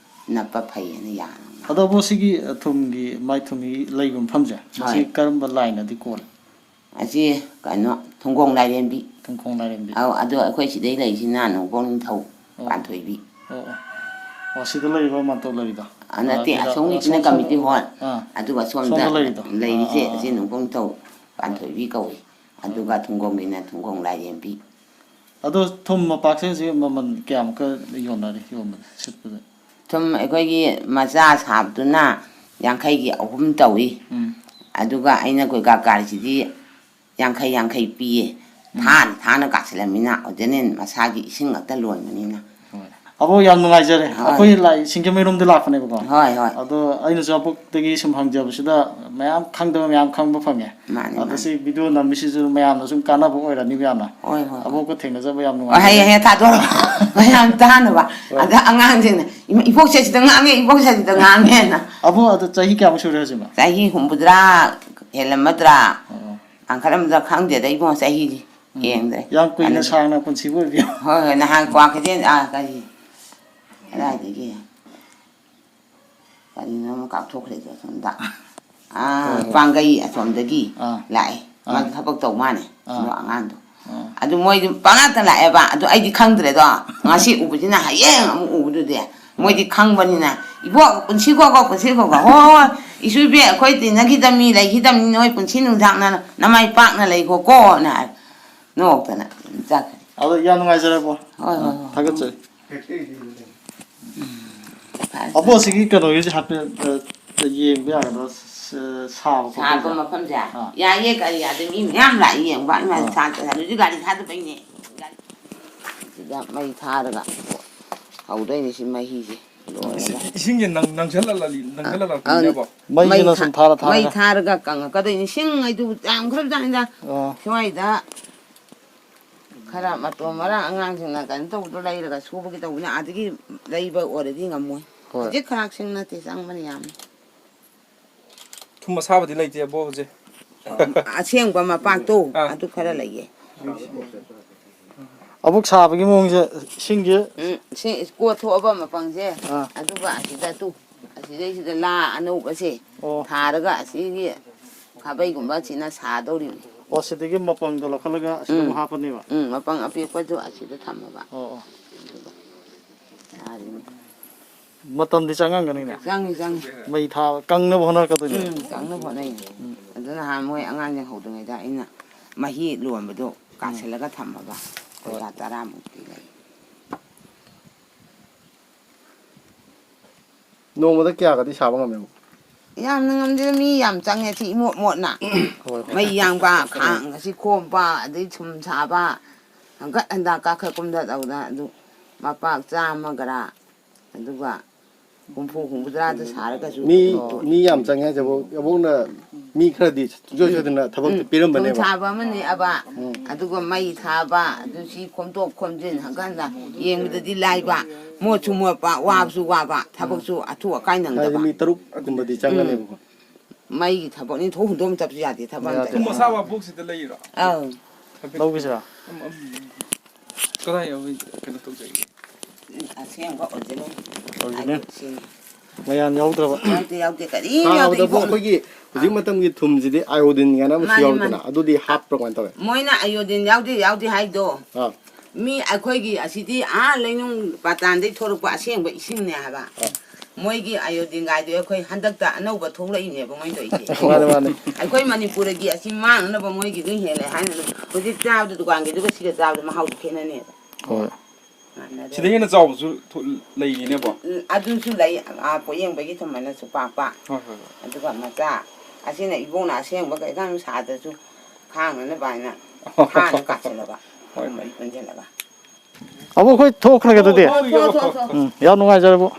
ꯅꯞꯄ ꯐꯩꯌꯦꯅ ꯌꯥꯅꯕ꯫ ꯑꯗꯣ ꯑꯕꯣ, ꯁꯤꯒꯤ, ꯑ, ꯊꯨꯝꯒꯤ, ꯃꯥꯏ ꯊꯨꯝ ꯍꯤ ꯂꯩꯕ ꯃꯐꯝꯁꯦ, ꯃꯁꯤ ꯍꯣꯏ꯫ ꯀꯔꯝꯕ line ꯅꯗꯤ ꯀꯣꯜꯂꯤ? ꯑꯁꯤ ꯀꯩꯅꯣ, ꯊꯨꯡꯒꯣꯡ ꯂꯥꯏꯔꯦꯝꯕꯤ꯫ ꯊꯨꯡꯒꯣꯡ ꯂꯥꯏꯔꯦꯝꯕꯤ꯫ ꯑꯧ, ꯑꯗꯣ ꯑꯩꯈꯣꯏ ꯁꯤꯗꯩ ꯂꯩꯔꯤꯁꯤꯅ ꯅꯣꯡꯄꯣꯛ ꯅꯤꯡꯊꯧ ꯑꯣ꯫ ꯄꯥꯟꯊꯣꯏꯕꯤ꯫ ꯑꯣ, ꯑꯣ꯫ ꯑꯣ, ꯁꯤꯗ ꯂꯩꯔꯤꯕ ꯃꯥꯟꯇꯣꯞ ꯂꯩꯔꯤꯗꯣ? ꯑ, ꯅꯠꯇꯦ, ꯑ, ꯁꯤꯗ, ꯑꯁꯣꯝꯒꯤꯁꯤꯅ ꯑꯁꯣꯝ, ꯁꯣꯝ, committee hall꯫ ꯑꯥ꯫ ꯑꯗꯨꯒ ꯁꯣꯝꯗ ꯁꯣꯝꯗ ꯂꯩꯔꯤꯗꯣ? ꯂꯩꯔꯤꯁꯦ, ꯑꯥ, ꯑꯥ, ꯑꯁꯤ ꯑꯥ꯫ ꯅꯣꯡꯄꯣꯛ ꯅꯤꯡꯊꯧ ꯄꯥꯟꯊꯣꯏꯕꯤ ꯀꯧꯏ꯫ ꯑꯗꯨꯒ ꯊꯨꯡꯒꯣꯡꯒꯤꯅ ꯊꯨꯡꯒꯣꯡ ꯂꯥꯏꯔꯦꯝꯕꯤ꯫ ꯑꯗꯣ ꯊꯨꯝ ꯃꯄꯥꯛꯁꯦ ꯍꯧꯖꯤꯛ ꯃꯃꯜ ꯀꯌꯥꯃꯨꯛꯀ ꯌꯣꯟꯅꯔꯤ, ꯌꯣꯟꯕꯗ, ꯁꯤꯠꯄꯗ? ꯊꯨꯝ ꯑꯩꯈꯣꯏꯒꯤ ꯃꯆꯥ ꯁꯥꯕꯗꯨꯅ ꯌꯥꯡꯈꯩꯒꯤ ꯑꯍꯨꯝ ꯇꯧꯏ꯫ ꯎꯝ꯫ ꯑꯗꯨꯒ ꯑꯩꯅ ꯀꯣꯏꯀꯥ ꯀꯥꯔꯤꯁꯤꯗꯤ ꯌꯥꯡꯈꯩ ꯌꯥꯡꯈꯩ ꯄꯤꯌꯦ꯫ ꯎꯝ꯫ ꯊꯥꯅ ꯊꯥꯅ ꯀꯥꯁꯤꯜꯂꯝꯅꯤꯅ, original ꯃꯁꯥꯒꯤ ꯏꯁꯤꯡ ꯉꯥꯛꯇ ꯂꯣꯟꯕꯅꯤꯅ꯫ ꯍꯣꯏ꯫ ꯑꯕꯣꯛ, ꯌꯥꯝ ꯅꯨꯡꯉꯥꯏꯖꯔꯦ꯫ ꯍꯣꯏ꯫ ꯑꯩꯈꯣꯏ ꯂꯥꯛꯏ ꯁꯤꯡꯖꯃꯩꯔꯣꯝꯗ ꯂꯥꯛꯄꯅꯦꯕꯀꯣ꯫ ꯍꯣꯏ, ꯍꯣꯏ꯫ ꯑꯗꯣ ꯑꯩꯅꯁꯨ ꯑꯕꯣꯛꯇꯒꯤ ꯁꯨꯝ ꯍꯪꯖꯕꯁꯤꯗ ꯃꯌꯥꯝ ꯈꯪꯗꯕ ꯃꯌꯥꯝ ꯈꯪꯕ ꯐꯪꯉꯦ꯫ ꯃꯥꯅꯤ, ꯑꯗꯣ ꯃꯥꯅꯤ꯫ ꯁꯤ ꯚꯤꯗꯤꯑꯣ ꯅꯝꯃꯤꯁꯤꯁꯨ ꯃꯌꯥꯝꯅ ꯁꯨꯝ ꯀꯥꯟꯅꯕ ꯑꯣꯏꯔꯅꯤ ꯃꯌꯥꯝꯅ꯫ ꯍꯣꯏ, ꯍꯣꯏ, ꯍꯣꯏ꯫ ꯑꯕꯣꯛꯀ ꯊꯦꯡꯅꯖꯕ ꯌꯥꯝ ꯍꯣꯏ, ꯅꯨꯡꯉꯥꯏꯖꯔꯦ꯫ ꯍꯌꯦꯡ, ꯍꯌꯦꯡ ꯊꯥꯗꯣꯔꯛꯑꯣ꯫ ꯃꯌꯥꯝ ꯇꯥꯅꯕ꯫ ꯍꯣꯏ꯫ ꯑꯗ ꯑꯉꯥꯡꯁꯤꯡꯅ "ꯏꯃꯥ, ꯏꯕꯣꯛꯁꯦ ꯁꯤꯗ ꯉꯥꯡꯉꯦ, ꯏꯕꯣꯛꯁꯦ ꯁꯤꯗ ꯉꯥꯡꯉꯦꯅ"꯫ ꯑꯕꯣꯛ, ꯑꯗꯣ ꯆꯍꯤ ꯀꯌꯥꯃꯨꯛ ꯁꯨꯔꯦ ꯍꯧꯖꯤꯛꯃꯛ? ꯆꯍꯤ ꯍꯨꯝꯐꯨꯇꯔꯥ ꯍꯦꯜꯂꯝꯃꯗ꯭ꯔꯥ? ꯑꯣ꯫ ꯋꯥꯡꯈꯠꯂꯝꯃꯗ꯭ꯔꯥ ꯈꯪꯗꯦꯗ ꯏꯕꯨꯡꯉꯣ, ꯆꯍꯤꯁꯦ꯫ ꯎꯝ꯫ ꯌꯦꯡꯗ꯭ꯔꯦ꯫ ꯌꯥꯝ ꯀꯨꯏꯅ ꯑꯗꯨ ꯁꯥꯡꯅ ꯄꯨꯟꯁꯤꯕꯨ ꯑꯣꯏꯕꯤꯌꯨ꯫ ꯍꯣꯏ, ꯍꯣꯏ, ꯅꯍꯥꯟ ꯀ꯭ꯋꯥ ꯀꯩꯊꯦꯜ, ꯑꯥ, ꯀꯔꯤ, ꯀꯗꯥꯏꯗꯒꯤ? ꯀꯔꯤꯅꯣ ꯑꯃ ꯀꯥꯞꯊꯣꯛꯈ꯭ꯔꯦꯗꯣ ꯑꯁꯣꯝꯗ꯫ ꯑꯥ, ꯍꯣꯏ, ꯍꯣꯏ꯫ ꯄꯥꯡꯒꯩ ꯑꯁꯣꯝꯗꯒꯤ ꯑꯥ꯫ ꯂꯥꯛꯑꯦ꯫ ꯑꯥ꯫ ꯃꯥꯁꯨ ꯊꯕꯛ ꯇꯧ ꯃꯥꯅꯦ꯫ ꯑꯥ꯫ ꯑꯗꯣ ꯑꯉꯥꯡꯗꯣ꯫ ꯑꯥ꯫ ꯑꯗꯨ ꯃꯣꯏꯗꯤ ꯄꯉꯥꯛꯇ ꯂꯥꯛꯑꯦꯕ꯫ ꯑꯗꯨ ꯑꯩꯗꯤ ꯈꯪꯗ꯭ꯔꯦꯗꯣ꯫ ꯉꯁꯤ ꯎꯕꯁꯤꯅ ꯍꯌꯦꯡ ꯑꯃꯨꯛ ꯎꯕꯗꯨꯗꯤ꯫ ꯃꯣꯏꯗꯤ ꯈꯪꯕꯅꯤꯅ, "ꯏꯕꯣꯛ, ꯄꯨꯟꯁꯤꯈꯣꯀꯣ, ꯄꯨꯟꯁꯤꯈꯣꯀꯣ꯫ ꯍꯣꯏ, ꯍꯣꯏ, ꯍꯣꯏ, ꯏꯁꯨ ꯏꯕꯦ, ꯑꯩꯈꯣꯏ ꯇꯤꯟꯅꯈꯤꯗꯕꯅꯤ, ꯂꯩꯈꯤꯗꯕꯅꯤ, ꯅꯣꯏ ꯄꯨꯟꯁꯤ ꯅꯨꯡꯁꯥꯡꯅ ꯅꯃꯥꯏ ꯄꯥꯛꯅ ꯂꯩꯈꯣꯀꯣꯅ" ꯍꯥꯏ꯫ ꯅꯣꯛꯇꯅ ꯑꯗꯨꯝ ꯆꯠꯈ꯭ꯔꯦ꯫ ꯑꯗꯣ ꯌꯥꯝ ꯅꯨꯡꯉꯥꯏꯖꯔꯦꯀꯣ꯫ ꯍꯣꯏ, ꯍꯣꯏ, ꯍꯣꯏ꯫ ꯊꯥꯒꯠꯆꯔꯤ꯫ ꯐꯔꯦ, ꯑꯕꯣ, ꯐꯔꯦ꯫ ꯁꯤꯒꯤ ꯀꯩꯅꯣꯒꯤꯁꯦ ꯍꯥꯏꯐꯦꯠ, ꯑ, ꯌꯦꯡꯕ ꯌꯥꯒꯗ꯭ꯔꯥ? ꯁ-, ꯁꯥꯕ ꯁꯥꯕ ꯈꯣꯠꯄꯁꯦ? ꯃꯐꯝꯁꯦ? ꯑꯥ꯫ ꯌꯥꯏꯌꯦ, ꯀꯔꯤ ꯌꯥꯗꯦ, ꯃꯤ ꯃꯌꯥꯝ ꯂꯥꯛꯏ ꯌꯦꯡꯕ꯫ ꯏꯃꯥ, ꯑꯥ꯫ ꯁꯥ-, ꯁꯥ-, ꯍꯧꯖꯤꯛ ꯒꯥꯔꯤ ꯊꯥꯗꯕꯩꯅꯦ꯫ ꯁꯤꯗ ꯃꯩ ꯊꯥꯔꯒ ꯍꯧꯗꯣꯏꯅꯦ ꯁꯤ ꯃꯍꯤꯁꯦ ꯂꯣꯏꯔꯒ꯫ ꯏꯁꯤꯡ-, ꯏꯁꯤꯡꯁꯦ ꯅꯪ-, ꯅꯪꯁꯜꯂꯛꯂꯤ-, ꯑ, ꯅꯪꯁꯜꯂꯛꯂꯛꯄꯅꯤꯅꯦꯀꯣ꯫ ꯃꯩꯁꯤꯅ ꯃꯩ ꯁꯨꯝ ꯊꯥ-, ꯊꯥꯔ ꯃꯩ ꯊꯥꯔꯒ꯫ ꯊꯥꯔꯒ ꯀꯪꯉꯛꯀꯗꯣꯏꯅꯤ꯫ ꯏꯁꯤꯡ ꯍꯥꯏꯗꯨ ꯌꯥꯝꯈ꯭ꯔꯕꯖꯥꯠꯅꯤꯗ꯫ ꯑꯣ꯫ ꯁ꯭ꯋꯥꯏꯗ ꯈꯔ ꯃꯇꯣꯟ ꯃꯔꯥꯡ ꯑꯉꯥꯡꯁꯤꯡꯅ ꯀꯩꯅꯣ ꯇꯧꯕꯗꯣ ꯂꯩꯔꯒ ꯁꯨꯕꯒꯤ ꯇꯧꯕꯅꯤ꯫ ꯑꯥꯗꯒꯤ ꯂꯩꯕ ꯑꯣꯏꯔꯗꯤ ꯉꯝꯃꯣꯏ꯫ ꯍꯣꯏ꯫ ꯈꯖꯤꯛ ꯈꯔꯥꯛꯁꯤꯡ ꯅꯠꯇꯦ, ꯆꯪꯕꯅꯤ ꯌꯥꯝꯅ꯫ ꯊꯨꯝ ꯑꯁꯥꯕꯗꯤ ꯂꯩꯇꯦ ꯑꯕꯣ ꯍꯧꯖꯤꯛ꯫ ꯑꯁꯦꯡꯕ ꯃꯄꯥꯛꯇꯣ ꯑꯥ꯫ ꯑꯗꯨ ꯈꯔ ꯂꯩꯌꯦ꯫ ꯑꯕꯣꯛ, ꯁꯥꯕꯒꯤ ꯃꯑꯣꯡꯁꯦ ꯏꯁꯤꯡꯁꯦ ꯎꯝ, ꯁꯤ ꯀꯣꯠꯊꯣꯛꯑꯕ ꯃꯄꯪꯁꯦ, ꯑꯥ꯫ ꯑꯗꯨꯒ ꯑꯁꯤꯗ ꯇꯨ, ꯑꯁꯤꯗꯩꯁꯤꯗ ꯂꯥ ꯑꯅꯧꯕꯁꯦ ꯑꯣ꯫ ꯊꯥꯔꯒ ꯑꯁꯤꯒꯤ ꯈꯥꯕꯩꯒꯨꯝꯕ ꯑꯁꯤꯅ ꯁꯥꯗꯧꯔꯤꯕꯅꯤ꯫ ꯑꯣ, ꯁꯤꯗꯒꯤ ꯃꯄꯪꯗꯣ ꯂꯧꯈꯠꯂꯒ ꯑꯁꯤꯗ ꯎꯝ꯫ ꯑꯃꯨꯛ ꯍꯥꯞꯄꯅꯦꯕ? ꯎꯝ, ꯃꯄꯪ ꯑꯄꯤꯛꯄꯗꯨ ꯑꯁꯤꯗ ꯊꯝꯃꯕ꯫ ꯑꯣ, ꯑꯣ꯫ ꯁꯥꯔꯤꯅꯤ꯫ ꯃꯇꯝꯗꯤ ꯆꯪꯉꯝꯒꯅꯤꯅꯦ? ꯆꯪꯉꯤ, ꯆꯪꯉꯤ꯫ ꯃꯩ ꯊꯥꯕ, ꯀꯪꯅꯕ ꯍꯣꯠꯅꯔꯛꯀꯗꯣꯏꯅꯦ? ꯎꯝ, ꯀꯪꯅꯕ ꯍꯣꯠꯅꯩꯅꯤ꯫ ꯎꯝ꯫ ꯑꯗꯨ ꯅꯍꯥꯟ ꯃꯣꯏ ꯑꯉꯥꯡꯁꯤꯡ ꯍꯧꯗ꯭ꯔꯤꯉꯩꯗ ꯑꯩꯅ ꯃꯍꯤ ꯂꯣꯟꯕꯗꯣ ꯎꯝ꯫ ꯀꯥꯁꯤꯜꯂꯒ ꯊꯝꯃꯕ꯫ ꯍꯣꯏ꯫ ꯀꯣꯏꯂꯥ ꯇꯔꯥꯃꯨꯛꯇꯤ ꯂꯩ꯫ ꯅꯣꯡꯃꯗ ꯀꯌꯥꯒꯗꯤ ꯁꯥꯕ ꯉꯝꯃꯦꯕ? ꯌꯥꯝꯅ ꯉꯝꯗꯦꯗ, ꯃꯤ ꯌꯥꯝ ꯆꯪꯉꯦ ꯁꯤ ꯏꯃꯣꯠ ꯃꯣꯠꯅ꯫ ꯍꯣꯏ, ꯍꯣꯏ꯫ ꯃꯩ ꯌꯥꯡꯕ, ꯈꯥꯡ ꯑꯁꯤ ꯈꯣꯝꯕ, ꯑꯗꯩ ꯁꯨꯝ ꯁꯥꯕ, ꯍꯪꯒꯠ ꯍꯟꯗ ꯀꯥꯈꯠ ꯀꯨꯝꯊ ꯇꯧꯗꯅ ꯑꯗꯨ ꯃꯄꯥꯛ ꯆꯥꯝꯃꯒꯔꯥ, ꯑꯗꯨꯒ ꯍꯨꯝꯐꯨ ꯍꯨꯝꯐꯨꯇꯔꯥꯗ ꯁꯥꯔꯒꯁꯨ ꯃꯤ, ꯃꯤ ꯌꯥꯝ ꯆꯪꯉꯦ ꯍꯥꯏꯁꯦ, ꯑꯕꯣꯛ-, ꯑꯕꯣꯛꯅ ꯃꯤ ꯈꯔꯗꯤ ꯁꯨꯡꯁꯣꯏ ꯁꯣꯏꯗꯅ ꯊꯕꯛꯇ ꯎꯝ, ꯄꯤꯔꯝꯕꯅꯦꯕ꯫ ꯊꯨꯝ ꯁꯥꯕ ꯑꯃꯅꯤ ꯑꯕ, ꯎꯝ꯫ ꯑꯗꯨꯒ ꯃꯩ ꯊꯥꯕ, ꯑꯗꯨ ꯁꯤ ꯈꯣꯝꯗꯣꯛ ꯈꯣꯝꯖꯤꯟ ꯍꯪꯒꯠ ꯍꯟꯗ ꯌꯦꯡꯕꯗꯗꯤ ꯂꯥꯏꯕ, ꯃꯣꯠꯁꯨ ꯃꯣꯠꯄ, ꯋꯥꯕꯁꯨ ꯋꯥꯕ, ꯊꯕꯛꯁꯨ ꯑꯊꯨ ꯑꯀꯥꯏ ꯍꯥꯏꯗꯤ ꯅꯪꯗꯕ꯫ ꯃꯤ ꯇꯔꯨꯛ ꯀꯨꯝꯕꯗꯤ ꯆꯪꯒꯅꯦꯕꯀꯣ꯫ ꯎꯝ꯫ ꯃꯩꯒꯤ ꯊꯕꯛꯅꯤ, ꯊꯣꯛ ꯍꯨꯟꯗꯣꯛꯑꯝ ꯆꯠꯄꯁꯨ ꯌꯥꯗꯦ, ꯊꯕꯛ ꯑꯝꯇ꯫ ꯌꯥꯗꯦ꯫ ꯊꯨꯝ ꯑꯁꯥꯕ ꯕꯣꯛꯁꯤꯗ ꯂꯩꯔꯤꯔꯣ? ꯑꯧ꯫ ꯍꯥꯏꯐꯦꯠ ꯂꯧꯈꯤꯁꯤꯔꯥ? ꯑꯝ, ꯑꯝ, ꯀꯗꯥꯏ ꯌꯥꯎꯔꯤ? ꯀꯩꯅꯣ ꯇꯧꯖꯒꯦ꯫ ꯑꯁꯦꯡꯕ original꯫ Original? ꯑꯗꯨ ꯁꯤꯅꯤ꯫ ꯃꯌꯥꯟ ꯌꯥꯎꯗ꯭ꯔꯕ? ꯌꯥꯎꯗꯦ, ꯌꯥꯎꯗꯦ, ꯀꯔꯤꯝ ꯌꯥꯎꯗꯦ, ꯁꯥꯕꯗꯕꯨ ꯏꯕꯨꯡꯉꯣ꯫ ꯑꯩꯈꯣꯏꯒꯤ ꯍꯧꯖꯤꯛ ꯃꯇꯝꯒꯤ ꯊꯨꯝꯁꯤꯗꯤ iodine ꯀꯥꯏꯅ ꯑꯃꯁꯨ ꯃꯥꯅꯤ, ꯌꯥꯎꯗꯅ, ꯃꯥꯅꯤ꯫ ꯑꯗꯨꯗꯤ ꯍꯥꯞꯄ꯭ꯔꯥ ꯀꯃꯥꯏꯅ ꯇꯧꯋꯦ? ꯃꯣꯏꯅ iodine ꯌꯥꯎꯗꯦ, ꯌꯥꯎꯗꯦ ꯍꯥꯏꯗꯣ꯫ ꯑꯥ꯫ ꯃꯤ ꯑꯩꯈꯣꯏꯒꯤ ꯑꯁꯤꯗꯤ ꯑꯥ ꯂꯩꯅꯨꯡ ꯄꯥꯇꯥꯟꯗꯩ ꯊꯣꯛꯂꯛꯄ ꯑꯁꯦꯡꯕ ꯏꯁꯤꯡꯅꯦ ꯍꯥꯏꯕ꯫ ꯑꯥ꯫ ꯃꯣꯏꯒꯤ iodine ꯒꯥꯏꯗꯣ ꯑꯩꯈꯣꯏ ꯍꯟꯗꯛꯇ ꯑꯅꯧꯕ ꯊꯣꯛꯂꯛꯏꯅꯦꯕ ꯃꯣꯏꯅ ꯇꯧꯔꯤꯁꯦ꯫ ꯃꯥꯅꯦ, ꯃꯥꯅꯦ꯫ ꯑꯩꯈꯣꯏ ꯃꯅꯤꯄꯨꯔꯗꯒꯤ ꯑꯁꯤ ꯃꯥꯡꯅꯅꯕ ꯃꯣꯏꯒꯤꯗꯨ ꯍꯦꯜꯂꯦ ꯍꯥꯏꯅ ꯑꯗꯨꯝ ꯍꯧꯖꯤꯛ ꯆꯥꯕꯗ ꯗꯨꯀꯥꯟꯒꯤꯗꯨꯒ ꯁꯤꯒ ꯆꯥꯕꯗ ꯃꯍꯥꯎꯗꯤ ꯈꯦꯠꯅꯅꯦꯕ꯫ ꯍꯣꯏ꯫ ꯃꯥꯟꯅꯗꯦ꯫ ꯁꯤꯗꯩ ꯍꯦꯟꯅ ꯆꯥꯎꯕꯁꯨ ꯊꯣꯛ-, ꯂꯩꯔꯤꯅꯦꯕꯣ? ꯎꯝ, ꯑꯗꯨꯁꯨ ꯂꯩ꯫ ꯑꯥ, ꯄꯣꯌꯦꯡꯕꯒꯤ ꯊꯨꯝ ꯍꯥꯏꯅꯁꯨ ꯄꯥꯛꯄ꯫ ꯍꯣꯏ, ꯍꯣꯏ, ꯍꯣꯏ꯫ ꯑꯗꯨꯒ ꯃꯆꯥ꯫ ꯑꯁꯤꯅ ꯏꯕꯣꯛꯅ ꯑꯁꯦꯡꯕ ꯀꯩꯀꯥ ꯁꯥꯗ꯭ꯔꯁꯨ ꯈꯥꯡꯅꯅꯕ ꯍꯥꯏꯅ ꯈꯥꯡꯅ ꯀꯥꯁꯤꯜꯂꯕ꯫ ꯍꯣꯏ, ꯑꯍꯨꯝ ꯍꯣꯏ꯫ ꯃꯔꯤ ꯄꯨꯟꯁꯤꯜꯂꯒ꯫ ꯑꯕꯣꯛ, ꯑꯩꯈꯣꯏ ꯊꯣꯛꯈ꯭ꯔꯒꯦ ꯑꯗꯨꯗꯤ꯫ ꯑꯣ, ꯊꯣꯛꯑꯣ, ꯊꯣꯛꯑꯣ, ꯊꯣꯛꯑꯣ꯫ ꯎꯝ, ꯌꯥꯝ ꯅꯨꯡꯉꯥꯏꯖꯔꯦ, ꯑꯕꯣꯛ꯫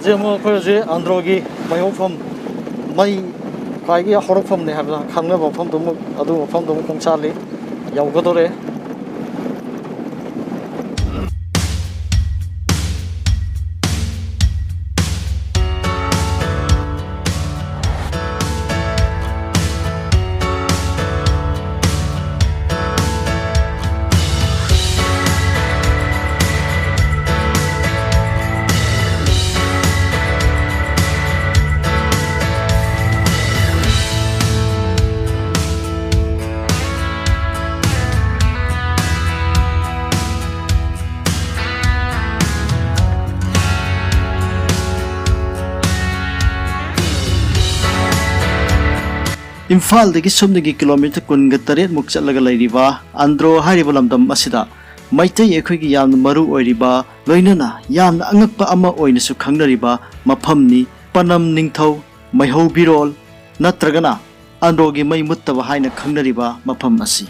ꯍꯧꯖꯤꯛ ꯑꯃꯨꯛ ꯑꯩꯈꯣꯏ ꯍꯧꯖꯤꯛ ꯑꯟꯗ꯭ꯔꯣꯒꯤ ꯃꯩ ꯍꯧꯐꯝ, ꯃꯩ ꯈ꯭ꯋꯥꯏꯒꯤ ꯍꯧꯔꯛꯐꯝꯅꯦ ꯍꯥꯏꯕꯗ ꯈꯪꯅꯕ ꯃꯐꯝꯗꯨ ꯑꯃꯨꯛ, ꯑꯗꯨ ꯃꯐꯝꯗꯨ ꯑꯃꯨꯛ ꯈꯣꯡꯁꯥꯜꯂꯤ, ꯌꯧꯒꯗꯧꯔꯦ꯫ ꯏꯝꯐꯥꯜꯗꯒꯤ ꯁꯨꯞꯅꯒꯤ ꯀꯤꯂꯣꯃꯤꯇꯔ ꯀꯨꯟꯒ ꯇꯔꯦꯠꯃꯨꯛ ꯆꯠꯂꯒ ꯂꯩꯔꯤꯕ ꯑꯟꯗ꯭ꯔꯣ ꯍꯥꯏꯔꯤꯕ ꯂꯝꯗꯝ ꯑꯁꯤꯗ ꯃꯩꯇꯩ ꯑꯩꯈꯣꯏꯒꯤ ꯌꯥꯝꯅ ꯃꯔꯨ ꯑꯣꯏꯔꯤꯕ, ꯂꯣꯏꯅꯅ ꯌꯥꯝꯅ ꯑꯉꯛꯄ ꯑꯃ ꯑꯣꯏꯅꯁꯨ ꯈꯪꯅꯔꯤꯕ ꯃꯐꯝꯅꯤ꯫ ꯄꯅꯝ ꯅꯤꯡꯊꯧ ꯃꯩꯍꯧꯕꯤꯔꯣꯜ ꯅꯠꯇ꯭ꯔꯒꯅ ꯑꯟꯗ꯭ꯔꯣꯒꯤ ꯃꯩ ꯃꯨꯠꯇꯕ ꯍꯥꯏꯅ ꯈꯪꯅꯔꯤꯕ ꯃꯐꯝ ꯑꯁꯤ꯫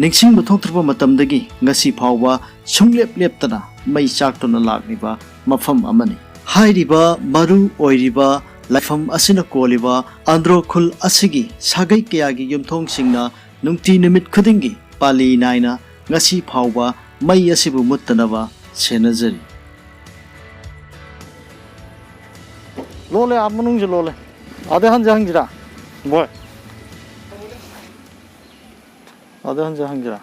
ꯅꯤꯡꯁꯤꯡꯕ ꯊꯣꯛꯇ꯭ꯔꯕ ꯃꯇꯝꯗꯒꯤ ꯉꯁꯤ ꯐꯥꯎꯕ ꯁꯨꯡꯂꯦꯞ ꯂꯦꯞꯇꯅ ꯃꯩ ꯆꯥꯛꯇꯨꯅ ꯂꯥꯛꯂꯤꯕ ꯃꯐꯝ ꯑꯃꯅꯤ꯫ ꯍꯥꯏꯔꯤꯕ ꯃꯔꯨ ꯑꯣꯏꯔꯤꯕ ꯂꯥꯏꯐꯝ ꯑꯁꯤꯅ ꯀꯣꯜꯂꯤꯕ ꯑꯟꯗ꯭ꯔꯣ ꯈꯨꯜ ꯑꯁꯤꯒꯤ ꯁꯥꯒꯩ ꯀꯌꯥꯒꯤ ꯌꯨꯝꯊꯣꯡꯁꯤꯡꯅ ꯅꯨꯡꯇꯤ ꯅꯨꯃꯤꯠ ꯈꯨꯗꯤꯡꯒꯤ ꯄꯥꯂꯤ ꯅꯥꯏꯅ ꯉꯁꯤ ꯐꯥꯎꯕ ꯃꯩ ꯑꯁꯤꯕꯨ ꯃꯨꯠꯇꯅꯕ ꯁꯦꯟꯅꯖꯔꯤ꯫ ꯂꯣꯜꯂꯦ, ꯑꯥ ꯃꯅꯨꯡꯁꯨ ꯂꯣꯜꯂꯦ꯫ ꯑꯗꯩ ꯍꯟꯁꯦ ꯍꯪꯁꯤꯔꯥ? ꯃꯣꯏ꯫ ꯑꯗꯩ ꯍꯟꯁꯦ ꯍꯪꯁꯤꯔꯥ?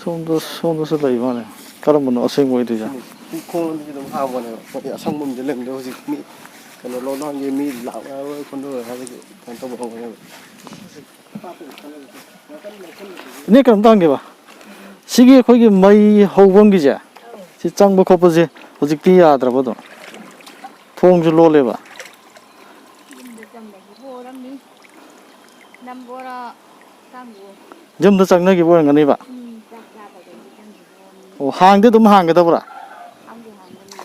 ꯁꯣꯝꯗ, ꯁꯣꯝꯗꯁꯨ ꯂꯩ ꯃꯥꯜꯂꯦ꯫ ꯀꯔꯝꯕꯅꯣ ꯑꯁꯦꯡꯕ ꯑꯣꯏꯗꯣꯏꯁꯦ? ꯁꯤꯅꯤ꯫ ꯁꯤ ꯈꯣꯡ ꯂꯣꯝꯁꯤꯗꯤ ꯑꯗꯨꯝ ꯍꯥꯡꯕꯅꯦꯕ꯫ ꯃꯣꯏ ꯑꯁꯪꯕ ꯑꯃꯗꯤ ꯂꯩꯔꯝꯗꯦ ꯍꯧꯖꯤꯛ꯫ ꯃꯤ ꯀꯩꯅꯣ ꯂꯣꯛꯗꯥꯎꯟꯒꯤ ꯃꯤ ꯂꯥꯛꯅꯔꯣꯏ ꯈꯣꯠꯅꯔꯣꯏ ꯍꯥꯏꯕꯒꯤ ꯀꯩꯅꯣ ꯇꯧꯕ ꯍꯧꯔꯦꯕ꯫ ꯏꯅꯦ, ꯀꯩꯅꯣꯝꯇ ꯍꯪꯒꯦꯕ꯫ ꯁꯤꯒꯤ ꯑꯩꯈꯣꯏꯒꯤ ꯃꯩ ꯍꯧꯐꯝꯒꯤꯁꯦ, ꯁꯤ ꯆꯪꯕ ꯈꯣꯠꯄꯁꯦ ꯍꯧꯖꯤꯛꯇꯤ ꯌꯥꯗ꯭ꯔꯕ ꯑꯗꯨꯝ? ꯊꯣꯡꯁꯨ ꯂꯣꯜꯂꯦꯕ꯫ ꯌꯨꯝꯗ ꯆꯪꯕꯒꯤꯕꯨ ꯑꯣꯏꯔꯝꯅꯤ꯫ ꯅꯝꯕꯣꯔꯥ ꯆꯪꯕꯨ꯫ ꯌꯨꯝꯗ ꯆꯪꯅꯈꯤꯕ ꯑꯣꯏꯔꯝꯒꯅꯤꯕ꯫ ꯎꯝ, ꯆꯥꯛ ꯆꯥꯕꯗꯒꯤ ꯆꯪꯈꯤꯕ ꯑꯣꯏꯔꯝꯅꯤ꯫ ꯑꯣ, ꯍꯥꯡꯗꯤ ꯑꯗꯨꯝ ꯍꯥꯡꯒꯗꯕ꯭ꯔꯥ? ꯍꯥꯡꯗꯤ ꯍꯥꯡꯒꯅꯤ꯫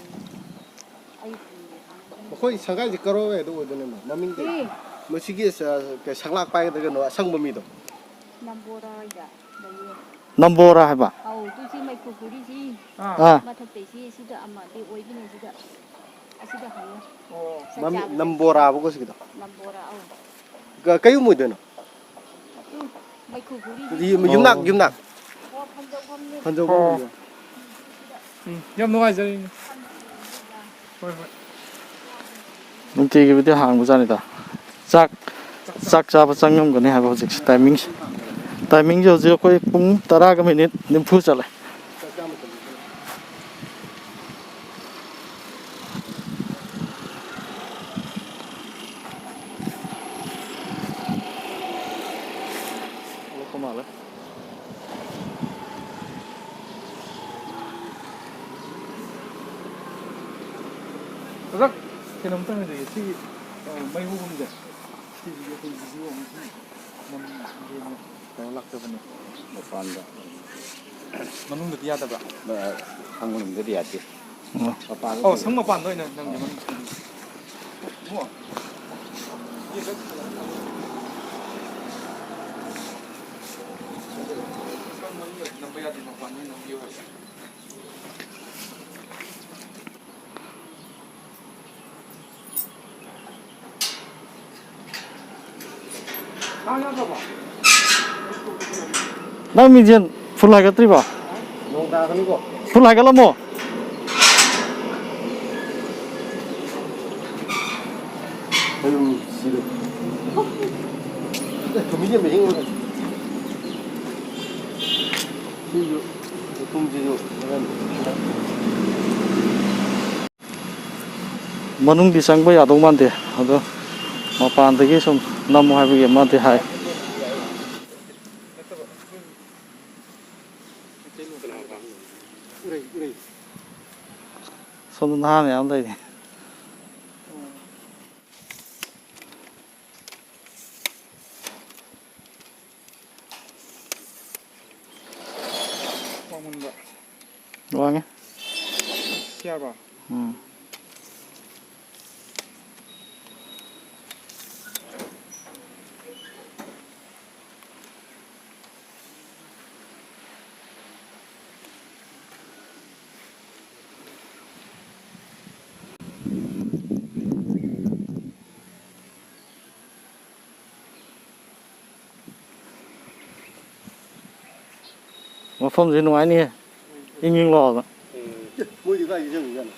ꯑꯩ ꯄꯨꯔꯦ ꯍꯥꯡꯒꯅꯤ꯫ ꯑꯩꯈꯣꯏ ꯁꯪꯒꯥꯏꯁꯦ ꯀꯔꯣꯝꯋꯥꯏꯗ ꯑꯣꯏꯗꯣꯏꯅꯣ? ꯃꯃꯤꯡꯗꯤ? ꯁꯤ꯫ ꯃꯁꯤꯒꯤ ꯁ-, ꯀꯩ ꯁꯪꯂꯥꯛ ꯄꯥꯏꯒꯗ꯭ꯔꯥ ꯀꯩꯅꯣ ꯑꯁꯪꯕ ꯃꯤꯗꯣ? ꯅꯝꯕꯣꯔꯥ ꯍꯣꯏꯗ ꯂꯩꯌꯦ꯫ ꯅꯝꯕꯣꯔꯥ ꯍꯥꯏꯕ? ꯑꯧ, ꯇꯨ ꯁꯤ ꯃꯩꯈꯨ ꯈꯨꯔꯤꯁꯤ꯫ ꯑꯥ꯫ ꯃꯊꯛꯇꯩ ꯁꯤ, ꯁꯤ ꯑꯃꯗꯤ ꯑꯣꯏꯕꯅꯦ ꯁꯤꯗ꯫ ꯑꯁꯤꯗ ꯍꯪꯉꯣ꯫ ꯆꯥꯛ ꯆꯥꯕ ꯅꯝꯕꯣꯔꯥꯕꯀꯣ ꯁꯤꯒꯤꯗꯣ? ꯅꯝꯕꯣꯔꯥ, ꯑꯧ꯫ ꯀ-, ꯀꯩꯌꯨꯝ ꯑꯣꯏꯗꯣꯏꯅꯣ? ꯑꯗꯨ ꯃꯩꯈꯨ ꯈꯨꯔꯤ꯫ ꯑꯗꯨ ꯌꯨꯝ-, ꯌꯨꯝꯅꯥꯛ, ꯌꯨꯝꯅꯥꯛ꯫ ꯑꯣ, ꯐꯟꯖꯧꯐꯝꯅꯦ꯫ ꯐꯟꯖꯧꯐꯝ ꯑꯣ꯫ ꯑꯣꯏꯗꯣꯏꯅꯣ? ꯎꯝ, ꯌꯥꯝ ꯅꯨꯡꯉꯥꯏꯖꯔꯦ꯫ ꯍꯣꯏ, ꯍꯣꯏ꯫ ꯅꯨꯡꯇꯤꯒꯤꯕꯨꯗꯤ ꯍꯥꯡꯕꯖꯥꯠꯅꯤꯗ꯫ ꯆꯥꯛ, ꯆꯥꯛ ꯆꯥꯕ ꯆꯪꯉꯝꯒꯅꯤ ꯍꯥꯏꯕ ꯍꯧꯖꯤꯛꯁꯦ, ꯇꯥꯏꯃꯤꯡꯁꯦ꯫ ꯇꯥꯏꯃꯤꯡꯁꯦ ꯍꯧꯖꯤꯛ ꯑꯩꯈꯣꯏ ꯄꯨꯡ ꯇꯔꯥꯒ ꯃꯤꯅꯤꯠ ꯅꯤꯐꯨ ꯆꯠꯂꯦ꯫ ꯊꯣꯛꯂꯛꯄ ꯃꯥꯜꯂꯦ꯫ ꯑꯣꯖꯥ, ꯀꯩꯅꯣꯝꯇ ꯍꯪꯖꯒꯦ, ꯁꯤꯒꯤ, ꯑ, ꯃꯩ ꯍꯧꯐꯝꯁꯦ, ꯁꯤꯁꯤꯒꯤ ꯑꯩꯈꯣꯏ ꯚꯤꯗꯤꯑꯣ ꯑꯃ ꯁꯨꯝ ꯅꯝꯒꯦꯅ ꯇꯧꯔ ꯂꯥꯛꯆꯕꯅꯦ꯫ ꯃꯄꯥꯟꯗ꯫ ꯃꯅꯨꯡꯗꯗꯤ ꯌꯥꯗꯕ꯭ꯔꯥ? ꯑ, ꯁꯪ ꯃꯅꯨꯡꯗꯗꯤ ꯌꯥꯗꯦ꯫ ꯑꯣ꯫ ꯃꯄꯥꯟꯗ ꯑꯣ, ꯁꯪ ꯃꯄꯥꯟꯗ ꯑꯣꯏꯅ ꯅꯝꯒꯦ, ꯃꯅꯨꯡ ꯆꯪꯗꯦ꯫ ꯏꯕꯨꯡꯉꯣ꯫ ꯁꯪ ꯃꯅꯨꯡꯗ ꯅꯝꯕ ꯌꯥꯗꯦ, ꯃꯄꯥꯟꯗ ꯑꯣꯏꯅ ꯅꯝꯕꯤꯌꯨ ꯍꯥꯏꯕ꯫ ꯅꯪ ꯃꯤꯡꯖꯦꯜ ꯐꯨꯜ ꯍꯥꯏꯒꯠꯇ꯭ꯔꯤꯕꯣ? ꯅꯣꯡ ꯇꯥꯔꯛꯀꯅꯤꯀꯣ꯫ ꯐꯨꯜ ꯍꯥꯏꯒꯠꯂꯝꯃꯣ꯫ ꯑꯗꯨꯝ ꯁꯤꯗ꯫ ꯑꯦ, ꯊꯨꯝꯃꯤꯁꯦ ꯃꯍꯤꯛ ꯑꯣꯏꯔꯦ꯫ ꯁꯤꯁꯨ, ꯊꯨꯝꯁꯤꯁꯨ ꯍꯣꯔꯦꯟ꯫ ꯃꯅꯨꯡꯗꯤ ꯆꯪꯕ ꯌꯥꯗꯧ ꯃꯥꯟꯗꯦ, ꯑꯗꯣ ꯃꯄꯥꯟꯗꯒꯤ ꯁꯨꯝ ꯅꯝꯃꯣ ꯍꯥꯏꯕꯒꯤ ꯑꯃꯗꯤ ꯍꯥꯏ꯫ ꯁꯣꯝꯗ ꯅꯍꯥ ꯃꯌꯥꯝ ꯂꯩꯔꯤ꯫ ꯋꯥꯡꯃꯟꯕ꯫ ꯋꯥꯡꯉꯦ꯫ ꯁꯤ ꯌꯥꯔꯕ? ꯎꯝ꯫ ꯃꯐꯝꯁꯦ ꯅꯨꯡꯉꯥꯏꯅꯤꯍꯦ, ꯏꯪ ꯏꯪ ꯂꯥꯎꯔꯒ꯫ ꯃꯣꯏꯗꯤ ꯀꯥꯏꯗ ꯆꯪꯉꯤꯖꯥꯠꯅꯣ?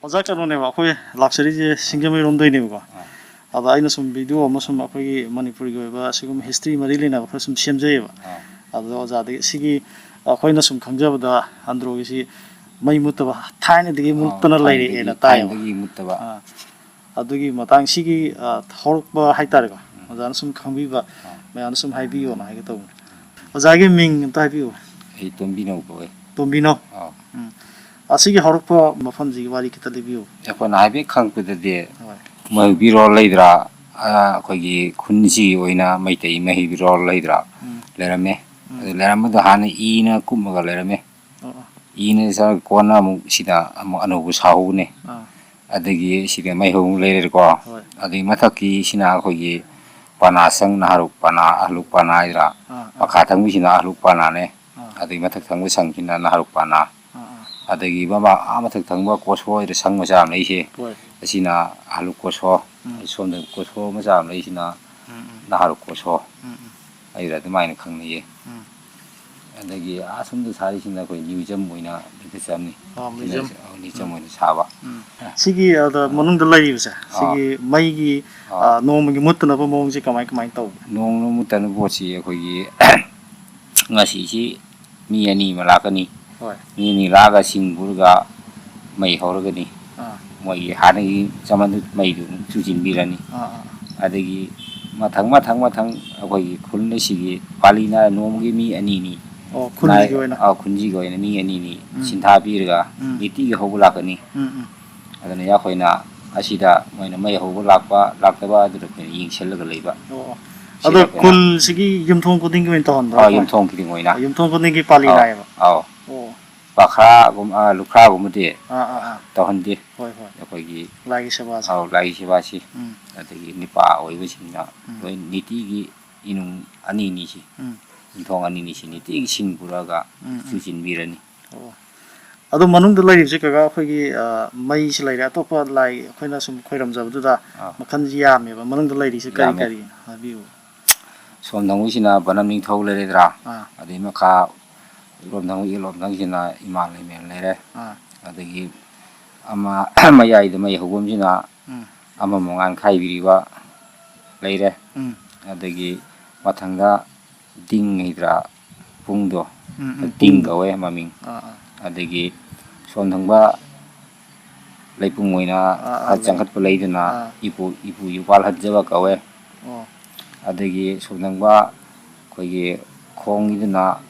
ꯑꯣꯖꯥ, ꯀꯩꯅꯣꯅꯦꯕ, ꯑꯩꯈꯣꯏ ꯂꯥꯛꯆꯔꯤꯁꯦ ꯁꯤꯡꯖꯃꯩꯔꯣꯝꯗꯩꯅꯦꯕꯀꯣ꯫ ꯑꯥ꯫ ꯑꯗ ꯑꯩꯅ ꯁꯨꯝ ꯚꯤꯗꯤꯑꯣ ꯑꯃ, ꯁꯨꯝ ꯑꯩꯈꯣꯏꯒꯤ ꯃꯅꯤꯄꯨꯔꯒꯤ ꯑꯣꯏꯕ ꯑꯁꯤꯒꯨꯝꯕ ꯍꯤꯁꯇ꯭ꯔꯤ ꯃꯔꯤ ꯂꯩꯅꯕ ꯈꯔ ꯁꯨꯝ ꯁꯦꯝꯖꯩꯌꯦꯕ꯫ ꯑꯥ꯫ ꯑꯗꯨꯗ ꯑꯣꯖꯥꯗꯒꯤ ꯁꯤꯒꯤ, ꯑꯩꯈꯣꯏꯅ ꯁꯨꯝ ꯈꯪꯖꯕꯗ ꯑꯟꯗ꯭ꯔꯣꯒꯤꯁꯤ ꯃꯩ ꯃꯨꯠꯇꯕ ꯊꯥꯏꯅꯗꯒꯤ ꯑꯥ, ꯃꯨꯠꯇꯅ ꯊꯥꯏꯅꯗꯒꯤ, ꯂꯩꯔꯛꯑꯦꯅ ꯇꯥꯏꯌꯦꯕ꯫ ꯊꯥꯏꯅꯗꯒꯤ ꯃꯨꯠꯇꯕ꯫ ꯑꯥ꯫ ꯑꯗꯨꯒꯤ ꯃꯇꯥꯡꯁꯤꯒꯤ, ꯑ, ꯍꯧꯔꯛꯄ ꯍꯥꯏꯇꯥꯔꯦꯀꯣ, ꯎꯝ꯫ ꯑꯣꯖꯥꯅ ꯁꯨꯝ ꯈꯪꯕꯤꯕ ꯑꯥ꯫ ꯃꯌꯥꯝꯅ ꯁꯨꯝ ꯍꯥꯏꯕꯤꯌꯣꯅ ꯍꯥꯏꯒꯦ ꯇꯧꯕꯅꯦ꯫ ꯑꯣꯖꯥꯒꯤ ꯃꯤꯡ ꯑꯝꯇ ꯍꯥꯏꯕꯤꯌꯨ꯫ ꯑꯩ ꯇꯣꯝꯕꯤꯅꯧ ꯀꯧꯋꯦ꯫ ꯇꯣꯝꯕꯤꯅꯧ? ꯑꯥ꯫ ꯎꯝ꯫ ꯑꯁꯤꯒꯤ ꯍꯧꯔꯛꯄ ꯃꯐꯝꯁꯤꯒꯤ ꯋꯥꯔꯤ ꯈꯤꯇ ꯂꯤꯕꯤꯌꯨ꯫ ꯑꯩꯈꯣꯏꯅ ꯍꯥꯏꯐꯦꯠ ꯈꯪꯉꯛꯄꯗꯗꯤ ꯍꯣꯏ꯫ ꯃꯍꯩꯕꯤꯔꯣꯜ ꯂꯩꯗ꯭ꯔꯥ? ꯑ, ꯑꯩꯈꯣꯏꯒꯤ ꯈꯨꯟꯁꯤꯒꯤ ꯑꯣꯏꯅ ꯃꯩꯇꯩ ꯃꯍꯩꯕꯤꯔꯣꯜ ꯂꯩꯗ꯭ꯔꯥ? ꯎꯝ꯫ ꯂꯩꯔꯝꯃꯦ꯫ ꯎꯝ꯫ ꯑꯗꯨ ꯂꯩꯔꯝꯕꯗꯣ ꯍꯥꯟꯅ ꯏꯅ ꯀꯨꯝꯃꯒ ꯂꯩꯔꯝꯃꯦ꯫ ꯑꯣ, ꯑꯣ꯫ ꯏꯅ ꯆꯠꯂꯒ ꯀꯣꯟꯅ ꯑꯃꯨꯛ ꯁꯤꯗ ꯑꯃꯨꯛ ꯑꯅꯧꯕ ꯁꯥꯍꯧꯕꯅꯦ꯫ ꯑꯥ꯫ ꯑꯗꯒꯤ ꯁꯤꯗ ꯃꯩꯍꯧ ꯂꯩꯔꯦꯀꯣ꯫ ꯍꯣꯏ꯫ ꯑꯗꯒꯤ ꯃꯊꯛꯀꯤꯁꯤꯅ ꯑꯩꯈꯣꯏꯒꯤ ꯄꯅꯥ ꯁꯪ, ꯅꯍꯥꯔꯨꯛ ꯄꯅꯥ, ꯑꯍꯜꯂꯨꯛ ꯄꯅꯥ ꯍꯥꯏꯗ꯭ꯔꯥ? ꯑꯥ, ꯑꯥ꯫ ꯃꯈꯥ ꯊꯪꯕꯁꯤꯅ ꯑꯍꯜꯂꯨꯛ ꯄꯅꯥꯅꯦ꯫ ꯑꯥ꯫ ꯑꯗꯒꯤ ꯃꯊꯛ ꯊꯪꯕ ꯁꯪꯁꯤꯅ ꯅꯍꯥꯔꯨꯛ ꯄꯅꯥ꯫ ꯑꯥ, ꯑꯥ꯫ ꯑꯗꯒꯤ ꯃꯃꯥ-, ꯑꯥ ꯃꯊꯛ ꯊꯪꯕ ꯀꯣꯁꯣ ꯍꯥꯏꯗ ꯁꯪ ꯃꯆꯥ ꯑꯃ ꯂꯩꯁꯦ꯫ ꯍꯣꯏ꯫ ꯑꯁꯤꯅ ꯑꯍꯜꯂꯨꯛ ꯀꯣꯁꯣ꯫ ꯎꯝ꯫ ꯁꯣꯝꯗ ꯀꯣꯁꯣ ꯃꯆꯥ ꯑꯃ ꯂꯩꯁꯤꯅ ꯎꯝ, ꯎꯝ꯫ ꯅꯍꯥꯔꯨꯛ ꯀꯣꯁꯣ꯫ ꯎꯝ, ꯎꯝ꯫ ꯑꯩꯗ ꯑꯗꯨꯃꯥꯏꯅ ꯈꯪꯅꯩꯌꯦ꯫ ꯎꯝ꯫ ꯑꯗꯒꯤ ꯑꯁꯣꯝꯗ ꯁꯥꯔꯤꯁꯤꯡꯅ ꯑꯩꯈꯣꯏ ꯃ꯭ꯌꯨꯖꯝ ꯑꯣꯏꯅ ꯂꯤꯡꯈꯠꯆꯕꯅꯤ꯫ ꯑꯥ, ꯃ꯭ꯌꯨꯖꯝ꯫ ꯁꯤꯅ ꯃ꯭ꯌꯨꯖꯝ ꯎꯝ꯫ ꯑꯣꯏꯅ ꯁꯥꯕ꯫ ꯎꯝ꯫ ꯁꯤꯒꯤ, ꯑꯗ, ꯑꯥ꯫ ꯃꯅꯨꯡꯗ ꯂꯩꯔꯤꯕꯁꯦ, ꯑꯥ꯫ ꯁꯤꯒꯤ ꯃꯩꯒꯤ, ꯑꯥ꯫ ꯑꯥ, ꯅꯣꯡꯃꯒꯤ ꯃꯨꯠꯇꯅꯕ ꯃꯑꯣꯡꯁꯦ ꯀꯃꯥꯏ, ꯀꯃꯥꯏꯅ ꯇꯧꯒꯦ? ꯅꯣꯡꯃ ꯃꯨꯠꯇꯅꯕ ꯄꯣꯠꯁꯤ ꯑꯩꯈꯣꯏꯒꯤ ꯉꯁꯤꯁꯤ ꯃꯤ ꯑꯅꯤ ꯑꯃ ꯂꯥꯛꯀꯅꯤ꯫ ꯍꯣꯏ꯫ ꯃꯤ ꯑꯅꯤ ꯂꯥꯛꯑꯒ ꯁꯤꯡ ꯄꯨꯔꯒ ꯃꯩ ꯍꯧꯔꯒꯅꯤ꯫ ꯑꯥ꯫ ꯃꯣꯏꯒꯤ ꯍꯥꯟꯅꯒꯤ ꯆꯃꯟꯗꯨ ꯃꯩꯗꯨ ꯑꯗꯨꯝ ꯆꯨꯁꯤꯟꯕꯤꯔꯅꯤ꯫ ꯑꯥ, ꯑꯥ, ꯑꯥ꯫ ꯑꯗꯒꯤ ꯃꯊꯪ ꯃꯊꯪ ꯃꯊꯪ ꯑꯩꯈꯣꯏꯒꯤ ꯈꯨꯜ ꯑꯁꯤꯒꯤ ꯄꯥꯂꯤꯅ ꯅꯣꯡꯃꯒꯤ ꯃꯤ ꯑꯅꯤꯅꯤ꯫ ꯑꯣ, ꯈꯨꯟꯁꯤꯒꯤ ꯑꯣꯏꯅ? ꯑꯥ, ꯈꯨꯟꯁꯤꯒꯤ ꯑꯣꯏꯅ ꯃꯤ ꯑꯅꯤꯅꯤ ꯎꯝ꯫ ꯁꯤꯟꯊꯥ ꯄꯤꯔꯒ ꯎꯝ꯫ ꯅꯤꯇꯤꯒꯤ ꯍꯧꯕ ꯂꯥꯛꯀꯅꯤ꯫ ꯎꯝ, ꯎꯝ꯫ ꯑꯗꯨꯅ ꯑꯩꯈꯣꯏꯅ ꯑꯁꯤꯗ ꯃꯣꯏꯅ ꯃꯩ ꯍꯧꯕ ꯂꯥꯛꯄ ꯂꯥꯛꯇꯕ ꯑꯗꯨꯗ ꯑꯩꯈꯣꯏꯅ ꯌꯦꯡꯁꯤꯜꯂꯒ ꯂꯩꯕ꯫ ꯑꯣ, ꯑꯣ꯫ ꯁꯤꯗ ꯑꯗꯣ ꯑꯩꯈꯣꯏꯅ ꯈꯨꯜꯁꯤꯒꯤ ꯌꯨꯝꯊꯣꯡ ꯈꯨꯗꯤꯡꯒꯤ ꯑꯣꯏꯅ ꯇꯧꯍꯟꯕ꯭ꯔꯥ? ꯑꯥ, ꯌꯨꯝꯊꯣꯡ ꯈꯨꯗꯤꯡ ꯑꯣꯏꯅ꯫ ꯌꯨꯝꯊꯣꯡ ꯈꯨꯗꯤꯡꯒꯤ ꯄꯥꯂꯤ ꯑꯥꯎ, ꯅꯥꯏꯌꯦꯕ? ꯑꯥꯎ꯫ ꯑꯣ꯫ ꯄꯥꯈ꯭ꯔꯥꯒꯨꯝ-, ꯑꯥ, ꯂꯨꯈ꯭ꯔꯥꯒꯨꯝꯕꯗꯤ ꯑꯥ, ꯑꯥ, ꯑꯥ꯫ ꯇꯧꯍꯟꯗꯦ꯫ ꯍꯣꯏ, ꯍꯣꯏ꯫ ꯑꯩꯈꯣꯏꯒꯤ ꯂꯥꯏꯒꯤ ꯁꯦꯕꯥꯁꯦ꯫ ꯑꯥꯎ, ꯂꯥꯏꯒꯤ ꯁꯦꯕꯥꯁꯤ꯫ ꯎꯝ꯫ ꯑꯗꯒꯤ ꯅꯨꯄꯥ ꯑꯣꯏꯕꯁꯤꯡꯅ ꯎꯝ꯫ ꯂꯣꯏ ꯅꯤꯇꯤꯒꯤ ꯏꯅꯨꯡ ꯑꯅꯤꯅꯤꯁꯤ, ꯎꯝ꯫ ꯌꯨꯝꯊꯣꯡ ꯑꯅꯤꯅꯤꯁꯤ ꯅꯤꯇꯤꯒꯤ ꯁꯤꯡ ꯄꯨꯔꯛꯑꯒ ꯎꯝ, ꯎꯝ꯫ ꯆꯨꯁꯤꯟꯕꯤꯔꯅꯤ꯫ ꯑꯣ꯫ ꯑꯗꯣ ꯃꯅꯨꯡꯗ ꯂꯩꯔꯤꯕꯁꯦ ꯀꯀꯥ ꯑꯩꯈꯣꯏꯒꯤ, ꯑ, ꯃꯩꯁꯤ ꯂꯩꯔꯦ, ꯑꯇꯣꯞꯄ ꯂꯥꯏ ꯑꯩꯈꯣꯏꯅ ꯁꯨꯝ ꯈꯣꯏꯔꯝꯖꯕꯗꯨꯗ ꯑꯥ꯫ ꯃꯈꯜꯁꯤ ꯌꯥꯝꯃꯦꯕ꯫ ꯃꯅꯨꯡꯗ ꯂꯩꯔꯤꯁꯦ ꯀꯔꯤ ꯌꯥꯝꯃꯦ꯫ ꯀꯔꯤꯅꯣ ꯍꯥꯏꯕꯤꯌꯨ꯫ ꯁꯣꯝ ꯊꯪꯕꯁꯤꯅ ꯕꯅꯝ ꯅꯤꯡꯊꯧ ꯂꯩꯔꯦꯗ꯭ꯔꯥ? ꯑꯥ꯫ ꯑꯗꯩ ꯃꯈꯥ ꯔꯣꯝ ꯊꯪꯕ ꯏꯂꯣꯝ ꯊꯪꯁꯤꯅ ꯏꯃꯥ ꯂꯩꯃꯔꯦꯟ ꯂꯩꯔꯦ꯫ ꯑꯥ꯫ ꯑꯗꯒꯤ ꯑꯃ ꯃꯌꯥꯏꯗ ꯃꯩ ꯍꯧꯐꯝꯁꯤꯅ ꯎꯝ꯫ ꯑꯃ ꯃꯉꯥꯟ ꯈꯥꯏꯕꯤꯔꯤꯕ ꯂꯩꯔꯦ꯫ ꯎꯝ꯫ ꯑꯗꯒꯤ ꯃꯊꯪꯗ ꯗꯤꯡ ꯍꯥꯏꯗ꯭ꯔꯥ ꯄꯨꯡꯗꯣ, ꯎꯝ, ꯎꯝ, ꯗꯤꯡ ꯄꯨꯡꯗꯣ꯫ ꯀꯧꯋꯦ ꯃꯃꯤꯡ꯫ ꯑꯥ, ꯑꯥ꯫ ꯑꯗꯒꯤ ꯁꯣꯝ ꯊꯪꯕ ꯂꯩꯄꯨꯡ ꯑꯣꯏꯅ ꯑꯥ, ꯑꯥ, ꯈꯔ ꯂꯩ꯫ ꯆꯪꯈꯠꯄ ꯂꯩꯗꯨꯅ ꯑꯥ꯫ ꯏꯄꯨ, ꯏꯄꯨ ꯏꯄ꯭ꯋꯥꯜ ꯍꯠꯖꯕ ꯀꯧꯋꯦ꯫ ꯑꯣ꯫ ꯑꯗꯒꯤ ꯁꯣꯝ ꯊꯪꯕ ꯑꯩꯈꯣꯏꯒꯤ ꯈꯣꯡꯒꯤꯗꯨꯅ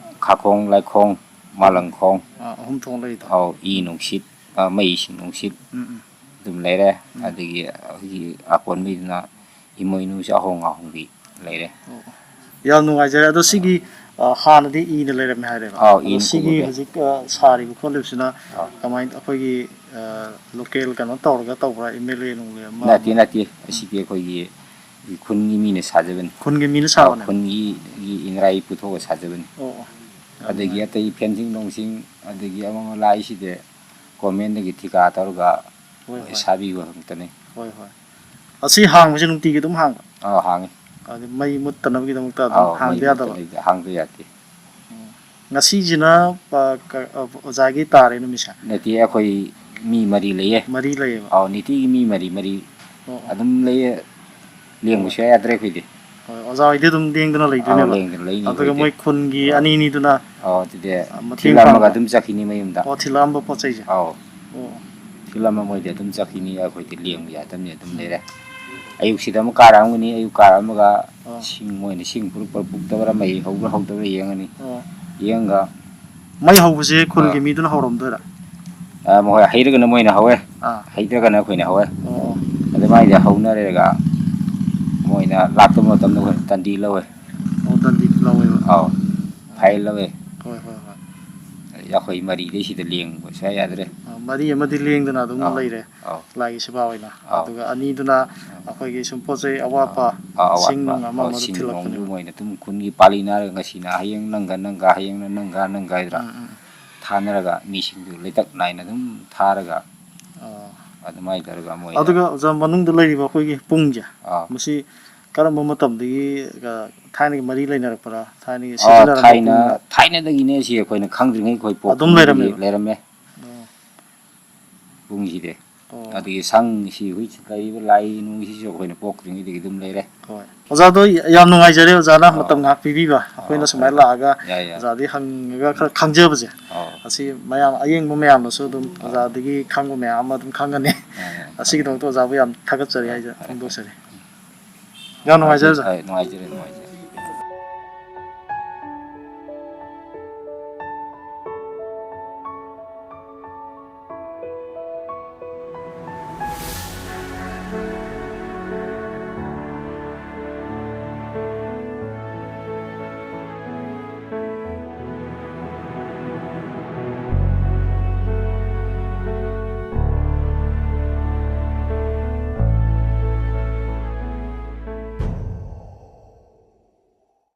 ꯈꯥꯈꯣꯡ, ꯂꯥꯏꯈꯣꯡ, ꯃꯥꯂꯪꯈꯣꯡ꯫ ꯑꯥ, ꯑꯍꯨꯝ ꯊꯣꯛꯅ ꯂꯩꯗꯣ꯫ ꯑꯧ, ꯏ ꯅꯨꯡꯁꯤꯠ, ꯑ, ꯃꯩ ꯏꯁꯤꯡ ꯅꯨꯡꯁꯤꯠ ꯎꯝ, ꯎꯝ꯫ ꯑꯗꯨꯝ ꯂꯩꯔꯦ꯫ ꯎꯝ꯫ ꯑꯗꯒꯤ ꯑꯩꯈꯣꯏꯒꯤ ꯑꯀꯣꯟꯕꯩꯗꯨꯅ ꯏꯃꯣꯏꯅꯨ ꯆꯥꯛꯍꯣꯡ ꯉꯥꯍꯣꯡꯕꯤ ꯂꯩꯔꯦ꯫ ꯑꯣ꯫ ꯌꯥꯝ ꯅꯨꯡꯉꯥꯏꯖꯔꯦ꯫ ꯑꯗꯣ ꯁꯤꯒꯤ, ꯑ, ꯍꯥꯟꯅꯗꯤ ꯏꯅ ꯂꯩꯔꯝꯃꯦ ꯍꯥꯏꯔꯦꯕ꯫ ꯑꯥꯎ, ꯑꯗꯣ ꯏꯅ ꯁꯤꯒꯤ ꯀꯨꯝꯃꯝꯃꯦ꯫ ꯍꯧꯖꯤꯛ, ꯑ, ꯁꯥꯔꯤꯕ ꯈꯣꯠꯂꯤꯕꯁꯤꯅ ꯑꯥꯎ꯫ ꯀꯃꯥꯏꯅ ꯑꯩꯈꯣꯏꯒꯤ, ꯑ, ꯂꯣꯀꯦꯜ ꯀꯩꯅꯣ ꯇꯧꯔꯒ ꯇꯧꯕ꯭ꯔꯥ? ꯑꯦꯝ ꯑꯦꯜ ꯑꯦ ꯅꯨꯡ ꯑꯦꯜ ꯑꯦ ꯑꯃ ꯅꯠꯇꯦ, ꯑꯃ? ꯅꯠꯇꯦ꯫ ꯑꯁꯤꯗꯤ ꯑꯩꯈꯣꯏꯒꯤ ꯈꯨꯟꯒꯤ ꯃꯤꯅ ꯁꯥꯖꯕꯅꯤ꯫ ꯈꯨꯟꯒꯤ ꯃꯤꯅ ꯑꯥꯎ, ꯁꯥꯕꯅꯦ? ꯈꯨꯟꯒꯤ ꯏꯪꯔꯥꯏ ꯄꯨꯊꯣꯛꯑ ꯁꯥꯖꯕꯅꯤ꯫ ꯑꯣ, ꯑꯣ꯫ ꯌꯥꯝ ꯑꯗꯒꯤ ꯅꯨꯡꯉꯥꯏ꯫ ꯑꯇꯩ ꯐꯦꯟꯁꯤꯡ ꯅꯨꯡꯁꯤꯡ ꯑꯗꯒꯤ ꯑꯃ ꯑꯃ ꯂꯥꯛꯏꯁꯤꯗꯤ ꯒꯣꯔꯃꯦꯟꯗꯒꯤ ꯊꯤꯀꯥ ꯇꯧꯔꯒ ꯍꯣꯏ, ꯍꯣꯏ꯫ ꯁꯥꯕꯤꯕ ꯉꯥꯛꯇꯅꯤ꯫ ꯍꯣꯏ, ꯍꯣꯏ꯫ ꯑꯁꯤ ꯍꯥꯡꯕꯁꯤ ꯅꯨꯡꯇꯤꯒꯤ ꯑꯗꯨꯝ ꯍꯥꯡꯕ꯭ꯔꯥ? ꯑꯥ, ꯍꯥꯡꯉꯤ꯫ ꯑꯗꯨ ꯃꯩ ꯃꯨꯠꯇꯅꯕꯒꯤꯗꯃꯛꯇ ꯑꯗꯨꯝ ꯑꯥꯎ, ꯍꯥꯡꯗ ꯃꯩ ꯌꯥꯗꯕ? ꯃꯨꯠꯇꯅꯕꯒꯤ ꯍꯥꯡꯗ ꯌꯥꯗꯦ꯫ ꯎꯝ꯫ ꯉꯁꯤꯁꯤꯅ, ꯑ, ꯀ-, ꯑ, ꯑꯣꯖꯥꯒꯤ ꯇꯥꯔꯦ ꯅꯨꯃꯤꯠꯁꯦ? ꯅꯠꯇꯦ, ꯑꯩꯈꯣꯏ ꯃꯤ ꯃꯔꯤ ꯂꯩꯌꯦ꯫ ꯃꯔꯤ ꯂꯩꯌꯦꯕ? ꯑꯥꯎ, ꯅꯤꯇꯤꯒꯤ ꯃꯤ ꯃꯔꯤ ꯃꯔꯤ ꯑꯣ, ꯑꯣ꯫ ꯑꯗꯨꯝ ꯂꯩꯌꯦ꯫ ꯂꯦꯡꯕꯁꯨ ꯍꯣꯏ꯫ ꯌꯥꯗ꯭ꯔꯦ ꯑꯩꯈꯣꯏꯗꯤ꯫ ꯍꯣꯏ, ꯑꯣꯖꯥ ꯍꯣꯏꯗꯤ ꯑꯗꯨꯝ ꯂꯦꯡꯗꯅ ꯑꯥꯎ, ꯂꯩꯗꯣꯏꯅꯦꯕ꯫ ꯂꯦꯡꯗꯅ ꯂꯩꯅꯤ ꯑꯗꯨꯒ ꯑꯩꯈꯣꯏꯗꯤ꯫ ꯃꯣꯏ ꯈꯨꯟꯒꯤ ꯑꯥꯎ꯫ ꯑꯅꯤ ꯑꯅꯤꯗꯨꯅ ꯑꯥꯎ, ꯑꯗꯨꯗꯤ ꯑ, ꯃꯇꯦꯡ ꯊꯤꯜꯂꯝꯃꯒ ꯄꯥꯡꯕ? ꯑꯗꯨꯝ ꯆꯠꯈꯤꯅꯤ ꯃꯌꯨꯝꯗ꯫ ꯑꯣ, ꯊꯤꯜꯂꯛꯑꯝꯕ ꯄꯣꯠ ꯆꯩꯁꯦ? ꯑꯥꯎ꯫ ꯑꯣ꯫ ꯊꯤꯜꯂꯝꯃ ꯃꯣꯏꯗꯤ ꯑꯗꯨꯝ ꯆꯠꯈꯤꯅꯤ, ꯑꯩꯈꯣꯏꯗꯤ ꯂꯦꯡꯕ ꯌꯥꯗꯕꯅꯤ, ꯑꯗꯨꯝ ꯂꯩꯔꯦ꯫ ꯑꯌꯨꯛꯁꯤꯗ ꯑꯃ ꯀꯥꯔꯛꯑꯝꯒꯅꯤ, ꯑꯌꯨꯛ ꯀꯥꯔꯛꯑꯝꯃꯒ ꯑꯣ꯫ ꯁꯤꯡ, ꯃꯣꯏꯅ ꯁꯤꯡ ꯄꯨꯔꯛꯄ꯭ꯔꯥ ꯄꯨꯔꯛꯇꯕ꯭ꯔꯥ, ꯃꯩ ꯍꯧꯕ꯭ꯔꯥ ꯍꯧꯗꯕ꯭ꯔꯥ ꯌꯦꯡꯉꯅꯤ꯫ ꯑꯣ꯫ ꯌꯦꯡꯉꯒ ꯃꯩ ꯍꯧꯕꯁꯦ ꯈꯨꯜꯒꯤ ꯑꯥ꯫ ꯃꯤꯗꯨꯅ ꯍꯧꯔꯝꯗꯣꯏꯔꯥ? ꯑꯥ, ꯃꯈꯣꯏ ꯍꯩꯔꯒꯅ ꯃꯣꯏꯅ ꯍꯧꯋꯦ, ꯑꯥ꯫ ꯍꯩꯇ꯭ꯔꯒꯅ ꯑꯩꯈꯣꯏꯅ ꯍꯧꯋꯦ꯫ ꯑꯣ, ꯑꯣ꯫ ꯑꯗꯨꯃꯥꯏꯅ ꯍꯧꯅꯔꯒ ꯃꯣꯏꯅ ꯂꯥꯛꯇꯕ ꯃꯇꯝꯗ ꯑꯩꯈꯣꯏꯅ ꯇꯟꯗꯤ ꯂꯧꯋꯦ꯫ ꯑꯣ, ꯇꯟꯗꯤ ꯂꯧꯋꯦꯕ꯫ ꯑꯥꯎ, ꯐꯥꯏꯜ ꯂꯧꯋꯦ꯫ ꯍꯣꯏ, ꯍꯣꯏ, ꯍꯣꯏ꯫ ꯑꯩꯈꯣꯏ ꯃꯔꯤꯗꯩ ꯁꯤꯗ ꯂꯦꯡꯕ ꯁꯨꯡꯌꯥ ꯌꯥꯗ꯭ꯔꯦ꯫ ꯑꯥ, ꯃꯔꯤ ꯑꯃꯗꯤ ꯂꯦꯡꯗꯅ ꯑꯗꯨꯝ ꯑꯥꯎ, ꯂꯩꯔꯦ꯫ ꯑꯥꯎ꯫ ꯂꯥꯏꯒꯤ ꯁꯦꯕꯥ ꯑꯣꯏꯅ꯫ ꯑꯥꯎ꯫ ꯑꯗꯨꯒ ꯑꯅꯤꯗꯨꯅ ꯑꯥꯎ꯫ ꯑꯩꯈꯣꯏꯒꯤ ꯁꯨꯝ ꯄꯣꯠ ꯆꯩ ꯑꯋꯥꯠꯄ, ꯑꯥꯎ, ꯁꯤꯡ ꯑꯋꯥꯠꯄ, ꯅꯨꯡ ꯑꯃ ꯑꯥꯎ, ꯑꯃꯗ ꯁꯤꯡ ꯅꯨꯡꯗꯨ ꯊꯤꯜꯂꯛꯄꯅꯦꯕ꯫ ꯃꯣꯏꯅ ꯑꯗꯨꯝ ꯈꯨꯟꯒꯤ ꯄꯥꯜꯂꯤ ꯅꯥꯏꯔꯒ ꯉꯁꯤꯅ ꯍꯌꯦꯡ ꯅꯪꯒ, ꯅꯪꯒ, ꯍꯌꯦꯡꯅ ꯅꯪꯒ, ꯅꯪꯒ ꯍꯥꯏꯗꯅ ꯎꯝ, ꯎꯝ꯫ ꯊꯥꯅꯔꯒ ꯃꯤꯁꯤꯡꯗꯨ ꯂꯩꯇꯛ ꯅꯥꯏꯅ ꯑꯗꯨꯝ ꯊꯥꯔꯒ ꯑꯥ꯫ ꯑꯗꯨꯃꯥꯏꯅ ꯇꯧꯔꯒ ꯃꯣꯏꯅ ꯑꯗꯨꯒ ꯑꯣꯖꯥ, ꯃꯅꯨꯡꯗ ꯂꯩꯔꯤꯕ ꯑꯩꯈꯣꯏꯒꯤ ꯄꯨꯡꯁꯦ, ꯑꯥ꯫ ꯃꯁꯤ ꯀꯔꯝꯕ ꯃꯇꯝꯗꯒꯤ, ꯑ, ꯊꯥꯏꯅꯒꯤ ꯃꯔꯤ ꯂꯩꯅꯔꯛꯄ꯭ꯔꯥ? ꯊꯥꯏꯅꯒꯤ ꯑꯥ, ꯁꯤꯖꯤꯟꯅꯔꯝꯕ ꯊꯥꯏꯅ, ꯄꯨꯡ ꯊꯥꯏꯅꯗꯒꯤꯅꯦ ꯁꯤ ꯑꯩꯈꯣꯏꯅ ꯈꯪꯗ꯭ꯔꯤꯉꯩ ꯑꯩꯈꯣꯏ ꯑꯗꯨꯝ ꯄꯣꯛꯄꯗꯒꯤ ꯂꯩꯔꯝꯃꯦꯕ? ꯂꯩꯔꯝꯃꯦ꯫ ꯑꯣ꯫ ꯄꯨꯡꯁꯤꯗꯤ꯫ ꯑꯣ꯫ ꯑꯗꯨꯒꯤ ꯁꯪꯁꯤ ꯍꯧꯖꯤꯛ ꯂꯩꯔꯤꯕ ꯂꯥꯏ ꯅꯨꯡꯁꯤꯁꯨ ꯑꯩꯈꯣꯏꯅ ꯄꯣꯛꯇ꯭ꯔꯤꯉꯩꯗꯒꯤ ꯑꯗꯨꯝ ꯂꯩꯔꯦ꯫ ꯍꯣꯏ꯫ ꯑꯣꯖꯥꯗꯣ ꯌꯥꯝ ꯅꯨꯡꯉꯥꯏꯖꯔꯦ, ꯑꯣꯖꯥꯅ ꯑꯥ꯫ ꯃꯇꯝ ꯉꯥꯏꯍꯥꯛ ꯄꯤꯕꯤꯕ꯫ ꯑꯥ, ꯑꯩꯈꯣꯏꯅ ꯁꯨꯃꯥꯏꯅ ꯍꯣꯏ꯫ ꯂꯥꯛꯑꯒ ꯌꯥꯏ, ꯌꯥꯏ꯫ ꯑꯣꯖꯥꯗꯒꯤ ꯍꯪꯉꯒ ꯈꯔ ꯈꯪꯖꯕꯁꯦ꯫ ꯑꯥ꯫ ꯑꯁꯤ ꯃꯌꯥꯝ, ꯑꯌꯦꯡꯕ ꯃꯌꯥꯝꯅꯁꯨ ꯑꯗꯨꯝ ꯑꯥ꯫ ꯑꯣꯖꯥꯗꯒꯤ ꯈꯪꯕ ꯃꯌꯥꯝ ꯑꯃ ꯑꯗꯨꯝ ꯈꯪꯒꯅꯤ꯫ ꯑꯥ, ꯑꯥ꯫ ꯑꯁꯤꯒꯤꯗꯃꯛꯇ ꯑꯣꯖꯥꯕꯨ ꯌꯥꯝ ꯊꯥꯒꯠꯆꯔꯤ ꯑꯥ, ꯍꯥꯏꯖ-, ꯐꯔꯦ, ꯐꯣꯡꯗꯣꯛꯆꯔꯤ꯫ ꯐꯔꯦ꯫ ꯌꯥꯝ ꯅꯨꯡꯉꯥꯏꯖꯔꯦ, ꯑꯣꯖꯥ꯫ ꯍꯣꯏ, ꯅꯨꯡꯉꯥꯏꯖꯔꯦ, ꯅꯨꯡꯉꯥꯏꯖꯔꯦ꯫